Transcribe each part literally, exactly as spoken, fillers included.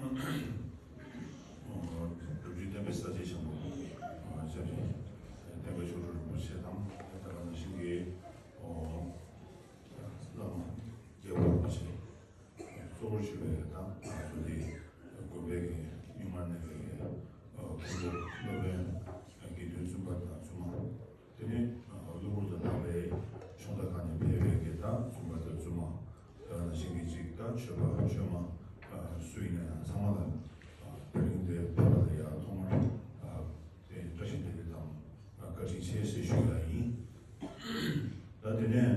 སྒྲུབ་བརྒྱུད་བསྟན་པའི་གསལ་བྱེད་ཆེན་པོ་ཨ་སྐྱབས་རྗེ་བསྟན་པ་ཆོས་གྲགས་རིན་པོ་ཆེ་དང་། ད་ག་ནང་བཞིན་གྱི་ཨོ་བླ་མ་རྒྱལ་བ་རིན་པོ་ཆེ། གཙོ་བོར་ཞུ་བའི་དང་ང་ཚོ་འདི་དགོན་པའི་གི་གཡུལ་ངོར་གནས་པའི་གི་ཨོ་སྐུ་མགྲོན་སློབ་དཔོན་དགེ་འདུན་བཙུན་པ་དང་བཙུན་མ། དེ་ནས་གློ་བུར་དུ་ལྷག་པའི་ཕྱོགས་མཐའ་ཁག་ནས་ཕེབས་པའི་གི་ད་བཙུན་པ་དང་བཙུན་མ། དེ་ནང་བཞིན་གྱི་ཅིག་ད་ཆོས་པ་ཆོས་མ་སུ་ཡིན་ན་ཡང་ཚང་མ་ལ་བོད་གླིང་འདིར་ཕེབས་པ་ལ་ཡང་ཐོག་མར་དེ་བཀྲ་ཤིས་བདེ་ལེགས་དང་བཀའ་དྲིན་ཆེ་ཞེས་ཞུ་ཡ་ཡིན། ད་དེ་ནས་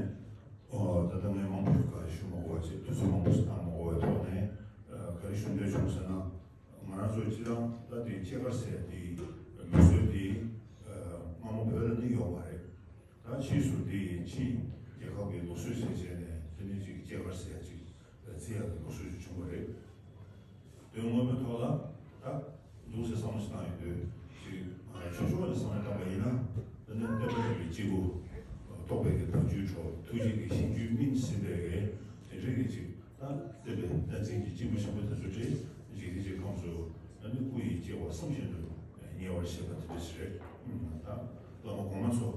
ད་ལྟ་ངས་མང་པོ་ཞིག་ག་རེ་ཞུ་མ་དགོས་པ་བྱས། དུས་ཚོད་མང་པོ་ཞིག་བཏང་མ་དགོས་པའི་ཐོག་ནས་ག་རེ་ཞུ་འདོད་བྱུང་ཟེར་ན། ང་རང་ཚོ་སྤྱིར་བཏང་ད་དེ་སྐྱེས་སྐར་ཟེར་ཡ་དེ་ལུགས་སྲོལ་དེ་སྔ་མོ་བོད་ལ་ནི་ཡོད་མ་རེད། ད་ཕྱིས་སུ་དེ་ཕྱིའི་རྒྱལ་ཁབ་ཀྱི་ལུགས་སྲོལ་བྱས་བྱས་ནས་དེ་ནས་ཅིག་སྐྱེས་སྐར་ཟེར་ཡ་ཅིག་བརྩི་ཡ་གི་ལུགས་སྲོལ་ཅིག་བྱུང་བ་རེད། དོན་དངོས་པོའི་ཐོག་ལ་ད་འདུག་སེ་བསམ་བློ་ཞིག་བཏང་ཡོང་དུས་ཅིག་ཆོས་ཕྱོགས་ནས་བསམ་བློ་བཏང་པ་ཡིན་ན། དེ་ནས་བསྟན་པ་འདི་གི་སྐྱེས་བུ་རྟོགས་པའི་གི་དལ་འབྱོར་འཕྲོ་ཐུགས་རྗེ་གི་ཞིང་བཅུད་སྨིན་ཟིན་པའི་གི་དེ་འདྲའི་གི་ཅིག་ད་བསྟན་པའི་བསྟན་འཛིན་གྱི་སྐྱེས་བུ་ཆེན་པོ་དེ་ཚོ་གྲས་འཇིག་རྟེན་གྱི་ཁམས་སུ་ཨ་ནི་སྐུ་ཡི་སྐྱེ་བ་བསམ་བཞིན་དུ་ཉེ་བར་བཞེས་པ་དེ་འདྲ་ཞིག་རེད། ད་བླ་མ་གོང་མ་ཚོ་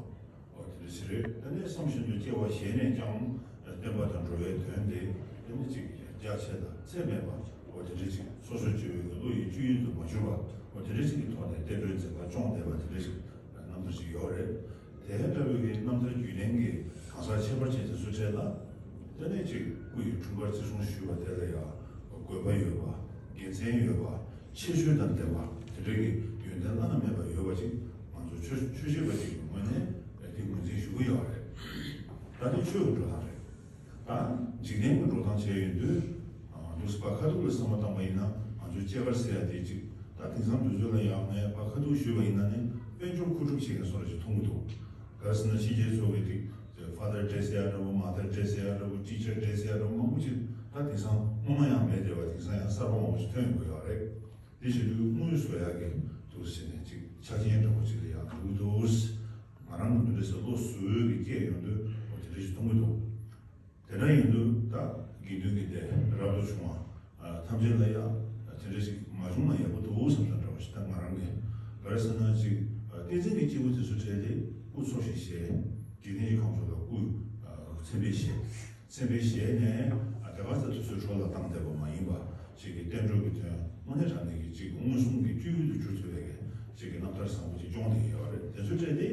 འོ་དེ་འདྲ་ཞིག་རེད། ད་ནི་བསམ་བཞིན་དུ་སྐྱེ་བ་བཞེས་ནས་ཀྱང་བསྟན་པ་དང་འགྲོ་བའི་དོན་དེ་ཨ་ནི་ཅིག་རྒྱ་ཆེ་ལ་ཚད་མེད་པ་འོ་དེ་འདྲ་ཅིག་སོ་སོ་སྐྱེ་བོའི་བློ་ཡི་སྤྱོད་ཡུལ་དུ་མ་གྱུར་པ་འོ་དེ་འདྲ་ཅིག་གི་ཐོག་ནས་བསྟན་འགྲོའི་མཛད་པ་སྐྱོང་བསྡད་པ་དེ་འདྲ་ཞིག་རྣམ་ཐར་ཞིག་ཡོད་རེད། དེ་ལྟ་བུའི་གི་རྣམ་ཐར་བརྒྱུད་ལྡན་གྱི་གང་ཟག་ཁྱད་པར་ཅན་དེ་ཚོ་གྲས་ལ་དེ་ནས་ཅིག་སྐུ་ཡི་འཁྲུངས་སྐར་བརྩི་སྲུང་ཞུས་པ་དེ་ལ་ཡང་དགོས་པ་ཡོད་པ། དགེ་མཚན་ཡོད་པ། ཁྱད་ཆོས་དང་ལྡན་པ་དེ་འདྲ་གི་ཡོན་ཏན་བླ་ན་མེད་པ་ཡོད་པ་ཅིག་ང་ཚོ་ཆོས་ཆོས་བྱེད་པ་ཅིག་གི་ངོས་ནས་དེ་ངོས་འཛིན་ཞུ་གི་ཡོད་རེད། ད་དེ་ཆོས་ཀྱི་འགྲོ་སྟངས་རེད། ད་འཇིག་རྟེན་གྱི་འགྲོ་སྟངས་བྱས་ཡོང་དུས། ཨ་འདུག་སེ་བར་ཁ་ཐུག་ལ་བསམ་བློ་བཏང་པ་ཡིན་ན་ང་ཚོའི་སྐྱེས་སྐར་ཟེར་ཡ་དེ་ཅིག་ད་དེང་སང་དུས་ཚོད་ལ་ཡང་ངས་བར་ཁ་ཐུག་ཞུས་པ་ཡིན་ན་ནི་དཔལ་འབྱོར་མཁོ་སྒྲུབ་བྱེད་མཁན་བཟོ་འདྲ་ཞིག་མཐོང་གི་འདུག་ག་རེ་ཟེར་ན་ཕྱི་རྒྱལ་ཚོ་གི་ཅིག་Father Day ཟེར་ཡ་འདྲ་བོ། Mother Day ཟེར་ཡ་འདྲ་བོ། Teacher Day ཟེར་ཡ་འདྲ་བོ་མང་པོ་ཅིག་ད་དེང་སང་སྔོན་མ་ཡང་མེད་བསྡད་པ་དེང་སང་ཡང་གསར་པ་མང་པོ་ཞིག་ཐོན་ཡོང་གི་ཡོད་རེད། དེ་བྱེད་དུས་དངུལ་བཟོ་ཡག་གི་འདུག་ཟེར་ནས་ཅིག་ཆ་རྐྱེན་འདྲ་པོ་ཅིག་ལ་ཡང་འགྲོ་གི་འདུག་ང་རང་གི་འདུག་འདྲ་ཟེར་བློ་གཟུ་བོའི་གི་སྐད་ཡོང་དུས་འོ་དེ་འདྲ་ཞིག་མཐོང་གི་འདུག་དེ་འདྲ་ཡིན་དུས་ད་དགེ་འདུན་གྱི་སྡེ་རབ་ཏུ་བྱུང་བ་ཐམས་ཅད་ལ་ཡང་དེ་འདྲ་ཞིག་མ་བྱུང་ན་ཡག་པོ་འདུག་བསམ་ས་འདྲ་བ་ཞིག་ད་ང་རང་གི་ག་རེ་ཟེར་ན་ཅིག་བསྟན་འཛིན་གྱི་སྐྱེས་བུ་དེ་ཚོ་གྲས་དེ་སྐུ་འཚོ་ཞིང་གཞེས། འཇིག་རྟེན་གྱི་ཁམས་ཚོ་ལ་སྐུ་མཚན་དཔེ་བཞེས། མཚན་དཔེ་བཞེས་ནས་ཨ་དེ་ག་ཚོད་དུས་ཚོད་འཕྲོ་བརླག་བཏང་བསྡད་པ་མ་ཡིན་པ་ཅིག་གི་བསྟན་འགྲོ་གི་དོན་དངོས་གནས་དྲང་གནས་ཀྱི་ཅིག་མངོན་སུམ་གྱི་སྤྱོད་ཡུལ་དུ་གྱུར་ཐུབ་པའི་ཅིག་གི་རྣམ་ཐར་བཟང་པོ་ཅིག་སྐྱོང་བསྡད་ཡོད་རེད། དེ་ཚོའི་གྲས་དེ་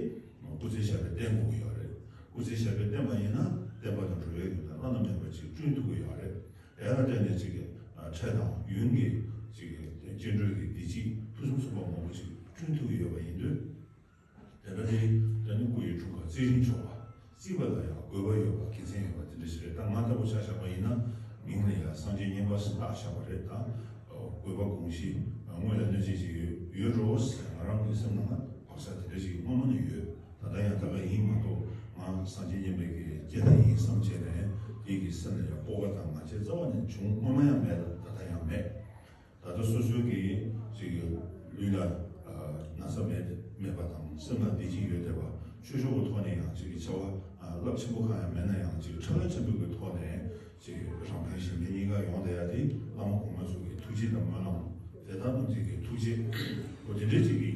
སྐུ་ཚེ་ཞབས་པད་བརྟན་དགོས་ཀྱི་ཡོད་རེད། སྐུ་ཚེ་ཞབས་པད་བརྟན་པ་ཡིན་ན་བསྟན་པ་དང་འགྲོ་བའི་ཡོན་ཏན་བླ་ན་མེད་པ་ཅིག་བསྐྲུན་ཐུབ་ཀྱི་ཡོད་རེད། དེ་ལ་བརྟེན་ནས་ཅིག་གི་འཕྲལ་དང་ཡུན་གྱི་ཅིག་གི་སྐྱེ་འགྲོའི་གི་བདེ་སྐྱིད་ཕུན་སུམ་ཚོགས་པ་མང་པོ་ཅིག་བསྐྲུན་ཐུབ་ཀྱི་ཡོད་པ་ཡིན་དུས། དེ་ལྟ་སྟེ་ད་ནི་སྐུ་ཡི་འཁྲུངས་སྐར་བརྩི་རིན་ཆོག་པ། བརྩིས་པ་ལ་ཡང་དགོས་པ་ཡོད་པ་དགེ་མཚན་ཡོད་པ་དེ་འདྲ་ཞིག་རེད། ད་ང་ལྟ་བུ་ཆ་བཞག་པ་ཡིན་ན་མིང་ལ་ཡང་སངས་རྒྱས་བསྙེན་པ་ཟེར་བཏགས་བཞག་པ་རེད། ད་དགོས་པ་དགོངས་གཞི་དངོས་ལ་གནོད་བྱེད་ཅིག་ཡོད་ཡོད་འགྲོ་ཟེར་ང་རང་གི་སེམས་ནང་ལ་བག་ཆགས་དེ་འདྲ་ཞིག་སྔོན་མ་ནས་ཡོད། ད་ལྟ་ཡང་ད་ག་ཡིན་མ་གཏོགས་ང་སངས་རྒྱས་བསྙེན་པའི་གི་སྐྱེ་མཐའ་ཡིན་བསམ་བྱས་ནས་དེ་གི་སེམས་ལ་ཡང་སྤོབས་པ་དང་ང་རྒྱལ་རྩ་བ་ནས་བྱུང་སྔོན་མ་ཡང་མེད་ལ་ད་ལྟ་ཡང་མེད། ད་ལྟ་སོ་སོའི་གི་ཅིག་ལུས་ལ་ན་ཚ་མེད་མེད་པ་དང་སེམས་ལ་བདེ་སྐྱིད་ཡོད་བསྡད་པ། ཆོས་ཕྱོགས་ཀྱི་ཐོག་ནས་ཡང་ཅིག་བྱ་བ་རླབས་ཆེན་པོ་གང་ཡང་མེད་ན་ཡང་ཅིག་ཁྲ་ལ་ཆེན་པོའི་གི་ཐོག་ནས་ཅིག་རང་ཕན་གཞན་ཕན་གཉིས་ཀ་ཡོང་བསྡད་ཡ་དེ་བླ་མ་གོང་མ་ཚོ་གི་ཐུགས་རྗེ་དང་སྨོན་ལམ། དེ་དག་རྣམས་ཀྱི་གི་ཐུགས་རྗེ། འོ་དེ་འདྲའི་ཅིག་གི་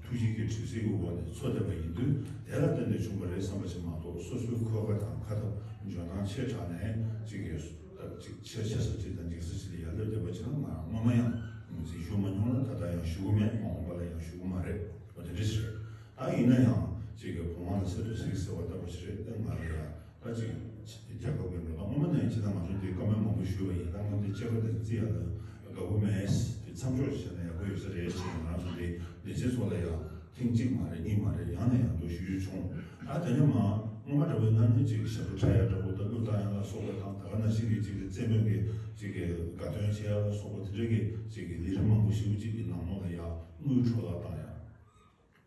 ཐུགས་རྗེ་གི་གྲིབ་བསིལ་གྱི་འོག་ནས་འཚོ་བསྡད་པ་ཡིན་དུས་དེ་ལ་བརྟེན་ནས་བྱུང་བ་རེད་བསམ་པ་ཞིག་མ་གཏོགས་སོ་སོའི་འཁོས་ཀ་དང་ཁ་འཐབ་འཇོན་ཐང་ཆེ་དྲགས་ནས་ཅིག་གི་ད་ཅིག་ཆེ་ཆེ་ས་ཅིག་དང་འཇིགས་ས་ཅིག་ལ་ཡར་སླེབས་བསྡད་པ་ཅིག་ལ་ང་རང་སྔོན་མ་ཡང་ངོས་འཛིན་ཞུ་མ་མྱོང་ལ་ད་ལྟ་ཡང་ཞུ་གི་མེད། མ་འོངས་པ་ལ་ཡང་ཞུ་གི་མ་རེད། འོ་དེ་འདྲ་ཞིག་རེད། ད་ཡིན་ན་ཡང་ཅིག་གི་བུ་མོ་ལ་གསེར་དུ་གཟིགས་ཟེར་བ་ལྟ་བུ་ཞིག་རེད། ད་ང་ལ་ཡང་ད་ཅིག་རྒྱལ་ཁབ་ཀྱི་འགྲོ་སྟངས་སྔོན་མ་ནས་ཅི་ད་ང་ཚོ་འདི་བཀའ་མོལ་མང་པོ་ཞུས་པ་ཡིན། ད་ང་འདི་སྐྱེ་བ་དང་རྩི་ཡ་ལ་དགའ་པོ་མེད། དེ་མཚམས་འཇོག་བྱས་ན་ཡག་པོ་ཡོད་ས་རེད་ཅེས་ང་ཚོ་འདི་ལས་བྱེད་ཚོ་ལ་ཡང་ཐེངས་གཅིག་མ་རེད་གཉིས་མ་རེད་ཡང་ནས་ཡང་དུ་ཞུ་རྒྱུ་བྱུང་། ད་དེ་ནས་མ་སྔོན་མ་འདྲ་བོའི་ནང་ནས་ཅིག་ཞབས་བྲོ་འཁྲབ་ཡ་འདྲ་བོ་དང་གླུ་བཏང་ཡ་ལ་སོགས་པ་དང་ད་ག་ནང་བཞིན་གྱི་ཅིག་རྩེད་མོ་གི་ཅིག་གི་དགའ་སྟོན་བྱེད་ཡ་ལ་སོགས་པ་དེ་འདྲ་གི་ཅིག་གི་ལས་རིམ་མང་པོ་ཞེ་པོ་ཅིག་གི་ནང་ལོགས་ལ་ཡང་དངུལ་འཕྲོ་བརླག་བཏང་ཡ།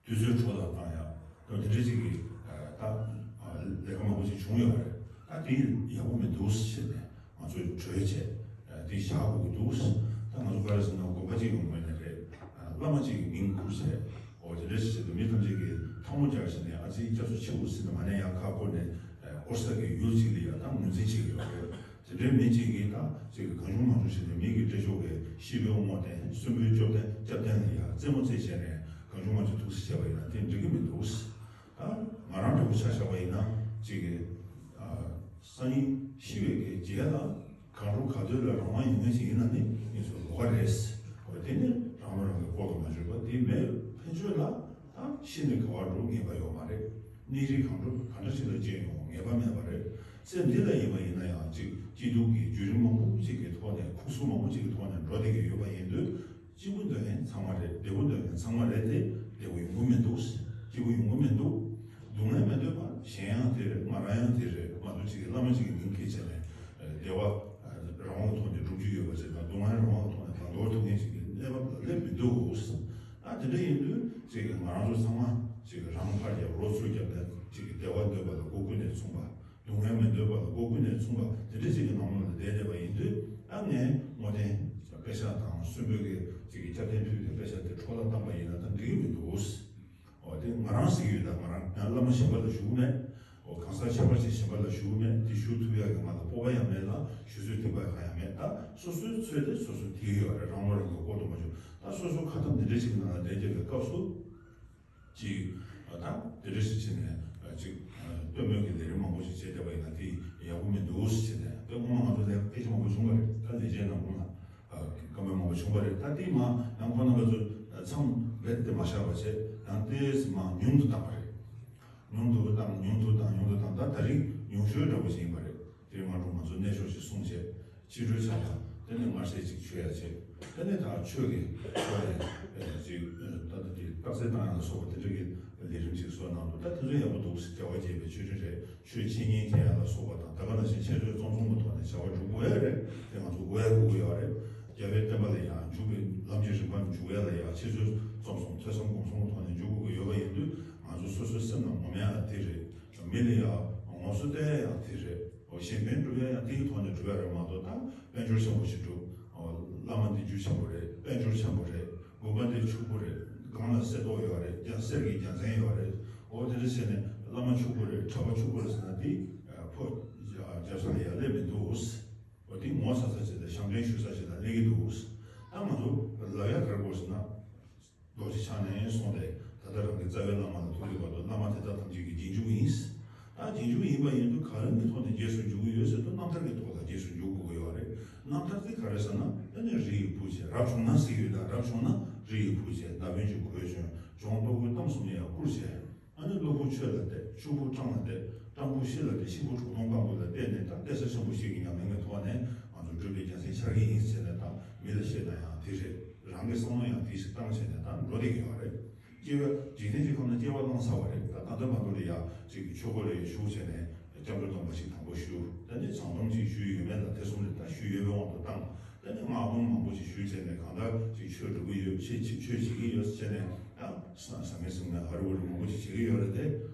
དུས་ཚོད་འཕྲོ་བརླག་བཏང་ཡ། དེ་འདྲ་ཅིག་གི་ད་ལས་ཀ་མང་པོ་ཅིག་བྱུང་ཡོད་རེད། ད་དེ་ཡག་པོ་མི་འདུག་ཟེར་ནས་ང་ཚོས་གྲོས་བྱས་དེ་བཞག་དགོས་ཀྱི་འདུག་ད་ང་ཚོ་ག་རེ་ཟེར་ན་དགོན་པ་གཅིག་གི་ངོས་ནས་རེད། བླ་མ་གཅིག་གི་མིང་བསྐུར་བྱས་འོ་དེ་འདྲ་ཞིག་བྱས་ཏེ་མི་ཐམས་ཅད་ཀྱིས་ཐལ་མོ་སྦྱར་བྱས་ནས་ཨ་ཙི་སྐྱབས་སུ་མཆིའོ་ཟེར་ནས་མ་ཎི་ཡང་ཁ་བསྐོར་ནས་ཨོ་རྩ་གི་ཡུལ་གཅིག་ལ་ཡང་ད་ངོས་འཛིན་བྱེད་ཀྱི་ཡོད་རེད། དེ་འདྲའི་མི་གཅིག་གིས་ད་ཅིག་གང་བྱུང་མང་བྱུང་བྱས་ནས་མི་གི་སྤྲད་ཆོག་གི་ ཤི་བའི་དངོས་བསྟན། གསོན་པོའི་སྐྱོབ་བསྟན་སྐྱབས་བསྟན་ལ་ཡང་རྩེད་མོ་རྩེ་བྱས་ནས་གང་བྱུང་མང་བྱུང་ཐུགས་སྲས་བྱས་པ་ཡིན་ན་དེ་འགྲིག་གི་མི་འདུག་ད་ང་རང་འདྲ་པོ་ཆ་བཞག་པ་ཡིན་ན་ཅིག་གི་སང་ཉིན་ཤི་བའི་གི་རྗེས་ལ་གང་འགྲོ་ག་དུས་ལ་རང་དབང་ཡོད་མཁན་ཞིག་ཡིན་ན་ནི་ཡིན་ཚོད་ལོགས་ཀ་རེད། འོ་དེ་ནི་རང་ལོ་རང་གི་ལྐོག་ཏུ་མ་བརྗོད་པ་དེ་མེད། ཕན་ཆོད་ལ་ད་ཤི་ནས་ག་བར་འགྲོ་ངེས་པ་ཡོད་མ་རེད། གནས་རིས་གང་འགྲོ་ག་འདྲ་ཞིག་ལ་སྐྱེས་ཡོང་ངེས་པ་མེད་པ་རེད། ཚེ་འདི་ལ་ཡིན་པ་ཡིན་ན་ཡང་ཅིག་སྐྱིད་སྡུག་གི་བརྒྱུད་རིམ་མང་པོ་ཅིག་གི་ཐོག་ནས་ཁུག་སོ་མང་པོ་ཅིག་གི་ཐོག་ནས་འགྲོ་བསྡད་ཀྱི་ཡོད་པ་ཡིན་དུས། སྐྱིད་པོ་འདོད་མཁན་ཚང་མ་རེད། བདེ་པོ་འདོད་མཁན་ཚང་མ་རེད་དེ། བདེ་པོ་ཡོང་གི་མི་འདུག་སྐྱིད་པོ་ཡོང་གི་མི་འདུག་སྡུག་བསྔལ་མི་འདོད་པ་གཞན་ཡང་དེ་རེད། ང་རང་ཡང་དེ་རེད། མ་གཏོགས་ཅིག་གི་བླ་མ་ཅིག་གི་མིང་འཁྱེར་བྱས་ནས་བདེ་བ་རང་དབང་གི་ཐོག་ནས་སྒྲུབ་རྒྱུ་ཡོད་པ་ཅིག་དང་སྡུག་བསྔལ་རང་དབང་གི་ཐོག་ནས་མ་འདོར་ཐུབ་མཁན་ཅིག་གི་གནས་བབ་ལ་སླེབས་མི་འདུག་ཨ་དེ་འདྲ་ཡིན་དུས་ཅིག་གི་ང་རང་ཚོ་ཚང་མ་ཅིག་གི་རང་ཕར་རྒྱབ་རོགས་ཚུར་རྒྱབ་ནས་ཅིག་གི་བདེ་བ་འདོད་པ་ལ་སྒོ་ཀུན་ནས་མཚུངས་པ། སྡུག་བསྔལ་མི་འདོད་པ་ལ་སྒོ་ཀུན་ནས་མཚུངས་པ་དེ་འདྲ་ཞིག་གི་ནང་ལ་བསྡད་བསྡད་པ་ཡིན་དུས། ཨ་ངས་བསྔོ་རྟེན་པེ་ཤག་དང་གསོན་པོའི་གི་ཅིག་གི་སྐྱབས་རྟེན་ཕུལ་ཏེ་པེ་ཤག་དེ་འཕྲོ་བརླག་བཏང་པ་ཡིན་ན་ད་འགྲིག་གི་མི་འདུག་འོ་དེ་ང་རང་ཟེར་གྱི་ཡོད། ད་ང་རང་ཡང་བླ་མ་གཞན་པ་ལ་ཞུ་གི་མེད། འོ་གང་ཟག་ཁྱད་པར་ཅན་གཞན་པ་ལ་ཞུ་གི་མེད། དེ་ཞུ་ཐུབ་ཡག་གི་ང་ལ་སྤོབས་པ་ཡང་མེད་ལ་ཞུ་སྲོལ་ཐིགས་པ་གང་ཡང་མེད། ད་སོ་སོའི་ཚོད་དེ་སོ་སོ་དེ་ཡོད་རེད། རང་ལོ་རང་གི་ལྐོག་ཏུ་མ་བྱུང་། ད་སོ་སོ་ཁ་ཐབས་འདི་འདྲ་ཞིག་གི་ནང་ལ་བསྡད་བསྡད་པའི་སྐབས་སུ། ཅིག་ད་དེ་འདྲ་ཞིག་བྱས་ནས་ཅིག་སྟོན་མོས་ཀྱི་ལས་རིམ་མང་པོ་ཞིག་བྱས་བསྡད་པ་ཡིན་ན་དེ་ཡག་པོ་མི་འདུག་ཟེར་བྱས་ནས། དཔེ་སྔོན་མ་ང་ཚོ་ལས་སྐད་ཆ་མང་པོ་བྱུང་བ་རེད། ད་ལས་བྱེད་ནང་ཁུལ་ལ་བཀའ་མོལ་མང་པོ་བྱུང་བ་རེད། ད་དེ་མ་ཡང་ཁོ་རྣམ་པ་ཚོ་མཚམས་རྦད་དེ་མ་བཞག་པ་བྱས་ཡང་ཏོག་ཙམ་མར་ཉུང་དུ་བཏང་བ་རེད། ཉུང་དུ་བཏང་། ཉུང་དུ་བཏང་། ཉུང་དུ་བཏང་། ད་ད་རིང་ཉུང་ཤོས་འདྲ་པོ་ཞིག་ཡིན་པ་རེད། དེ་རིང་སྔ་དྲོ་ང་ཚོ་གནས་མཆོག་ཞིག་གསུངས་བྱས། ཕྱི་དྲོའི་ཆ་ལ་དེ་ནས་སྔར་སྲས་ཅིག་མཆོད་ཡ་བྱས། དེ་ནས་ད་ཆོས་ཀྱི་ཆོས་ལ་ཅིག་ད་ལྟ་དེ་རྟགས་གསལ་བཏང་ཡ་ལ་སོགས་པ་དེ་འདྲ་གི་ལས་རིམ་ཅིག་བཟོ་གནང་འདུག་ད་དེ་ཚོ་ཡག་པོ་འདུག་རྒྱལ་བ་དགྱེས་པའི་ཆོས་འབྲེལ་རེད། ཆོས་འཆད་ཉན་བྱེད་ཡ་ལ་སོགས་པ་དང་། ད་ག་ནང་བཞིན་འཆད་རྩོད་རྩོམ་གསུམ་གྱི་ཐོག་ནས་བྱ་བ་སྒྲུབ་དགོས་ཡ་རེད། དེ་ང་ཚོ་དགོས་ཡ་དགོས་ཀྱི་ཡོད་རེད། རྒྱལ་བའི་བསྟན་པ་ལ་ཡང་འཇུག་པའི་ལམ་གྱི་རིམ་པར་འཇུག་ཡ་ལ་ཡང་འཆད་རྩོད་རྩོམ་གསུམ་ཐོས་བསམ་སྒོམ་གསུམ་གྱི་ཐོག་ནས་འཇུག་དགོས་ཀྱི་ཡོད་པ་ཡིན་དུས། ང་ཚོ་སོ་སོའི་སེམས་ནང་ངོམ་ཡ་ལ་དེ་རེད། མི་ལ་ཡང་ངོ་སོ་བསྟན་ཡ་ཡང་དེ་རེད། འོ་གཞན་ཕན་སྒྲུབ་ཡ་ཡང་དེའི་ཐོག་ནས་སྒྲུབ་ཡ་རེད་མ་གཏོགས། ད་དཔལ་འབྱོར་ཆེན་པོ་ཞིག་སྒྲུབ། འོ་བླ་མ་འདི་རྒྱུ་ཆེན་པོ་རེད། དཔལ་འབྱོར་ཆེན་པོ་རེད། དགོན་པ་འདི་ཕྱུག་པོ་རེད། སྒང་ལ་གསེར་ཏོག་ཡོད་རེད། རྒྱ་གསེར་གྱི་རྒྱལ་མཚན་ཡོད་རེད། འོ་དེ་འདྲ་བྱས་ནས་བླ་མ་ཕྱུག་པོ་རེད། གྲྭ་པ་ཕྱུག་པོ་རེད་ཟེར་ན་དེ་ཕོ་རྒྱབ་ས་ལ་ཡ་སླེབས་མི་འདུག་འོ་དེ་ངོ་ཚ་ཚ་བྱས་ནས་ཞབས་འདྲེན་ཞུ་ས་ཞིག་ལ་སླེབས་ཀྱི་འདུག་ད་ང་ཚོ་ལབ་ཡ་ག་རེ་དགོས་ཟེར་ན། རྡོ་རྗེ་འཆང་ནས་བཟུང་སྟེ་ད་ལྟ་རང་གི་རྩ་བའི་བླ་མ་ལ་ཐུག་དུས་བར་དུ་བླ་མ་དེ་དག་ཐམས་ཅད་ཀྱི་རྗེས་འཇུག་ཡིན། ད་རྗེས་འཇུག་ཡིན་པ་ཡིན་དུས་ག་རེ་གི་ཐོག་ནས་རྗེས་སུ་འཇུག་གི་ཡོད་ཟེར་དུས་རྣམ་ཐར་གྱི་ཐོག་ལ་རྗེས་སུ་འཇུག་དགོས་ཀྱི་ཡོད་རེད། རྣམ་ཐར་དེ་ག་རེ་ཟེར་ན། ཨ་ནི་རི་ཡི་བུ་བྱས། རབ་བྱུང་ན་ཟེར་ཡོད། ད་རབ་བྱུང་ན་རི་ཡི་བུ་བྱས། ཟླ་བའི་འཇུག་གོས་གྱོན། ལྗོངས་ལྟོ་གོས་གཏམ་གསུམ་ཡང་བསྐུར་བྱས། ཨ་ནི་བློ་བུ་ཆོས་ལ་གཏད། ཕྱུག་པོ་སྤྲང་ལ་གཏད། སྤྲང་པོ་ཤི་ལ་གཏད། ཤི་བོ་གྲོག་མཐོང་སྤང་པོ་ལ་གཏད་ནས། ད་གཏད་ས་ཆེན་པོ་ཞིག་གི་ཉམས་ལེན་གྱི་ཐོག་ནས་ང་ཚོ་སྒྲུབ་པའི་རྒྱལ་མཚན་འཆར་གྱི་ཡིན་ཟེར་ནས། ད་མི་ལ་བཤད་ན་ཡང་དེ་རེད། རང་གི་བསམ་བློ་ཡང་དེ་ཞིག་བཏང་བྱས་ནས་ད་འགྲོ་བསྡད་ཀྱི་ཡོད་རེད། སྐྱེ་བ་འཇིག་རྟེན་གྱི་ཁམས་ན་སྐྱེ་བ་བླངས་ཚར་བ་རེད། ད་ད་ལྟ་བར་དུ་ལ་ཡ་ཅིག་ཆོས་སྒོ་ལ་ཡ་ཞུགས་བྱས་ནས་སྐྱབས་འགྲོ་སྡོམ་པ་ཞིག་དང་པོ་ཞུ། ད་ནི་ཚང་སྡོམ་ཅིག་ཞུས་ཡོད་མེད་ལ་ཐེ་ཚོམ་རེད། ད་ཞུས་ཡོད་པའི་དབང་དུ་བཏང་། ད་ནི་སྔགས་སྡོམ་མང་པོ་ཞིག་ཞུས་བྱས་ནས་གང་ལྟར་ཅིག་ཆོས་སྒྲུབ་ཀྱི་ཡོད། ཆོས་ཆོས་བྱེད་ཀྱི་ཡོད་ཟེར་ནས། ཡང་བཟང་བཟང་ངན་ཟིང་ངན་ཧ་རུ་བ་རུ་མང་པོ་ཞིག་བྱེད་ཀྱི་ཡོད་རེད་དེ།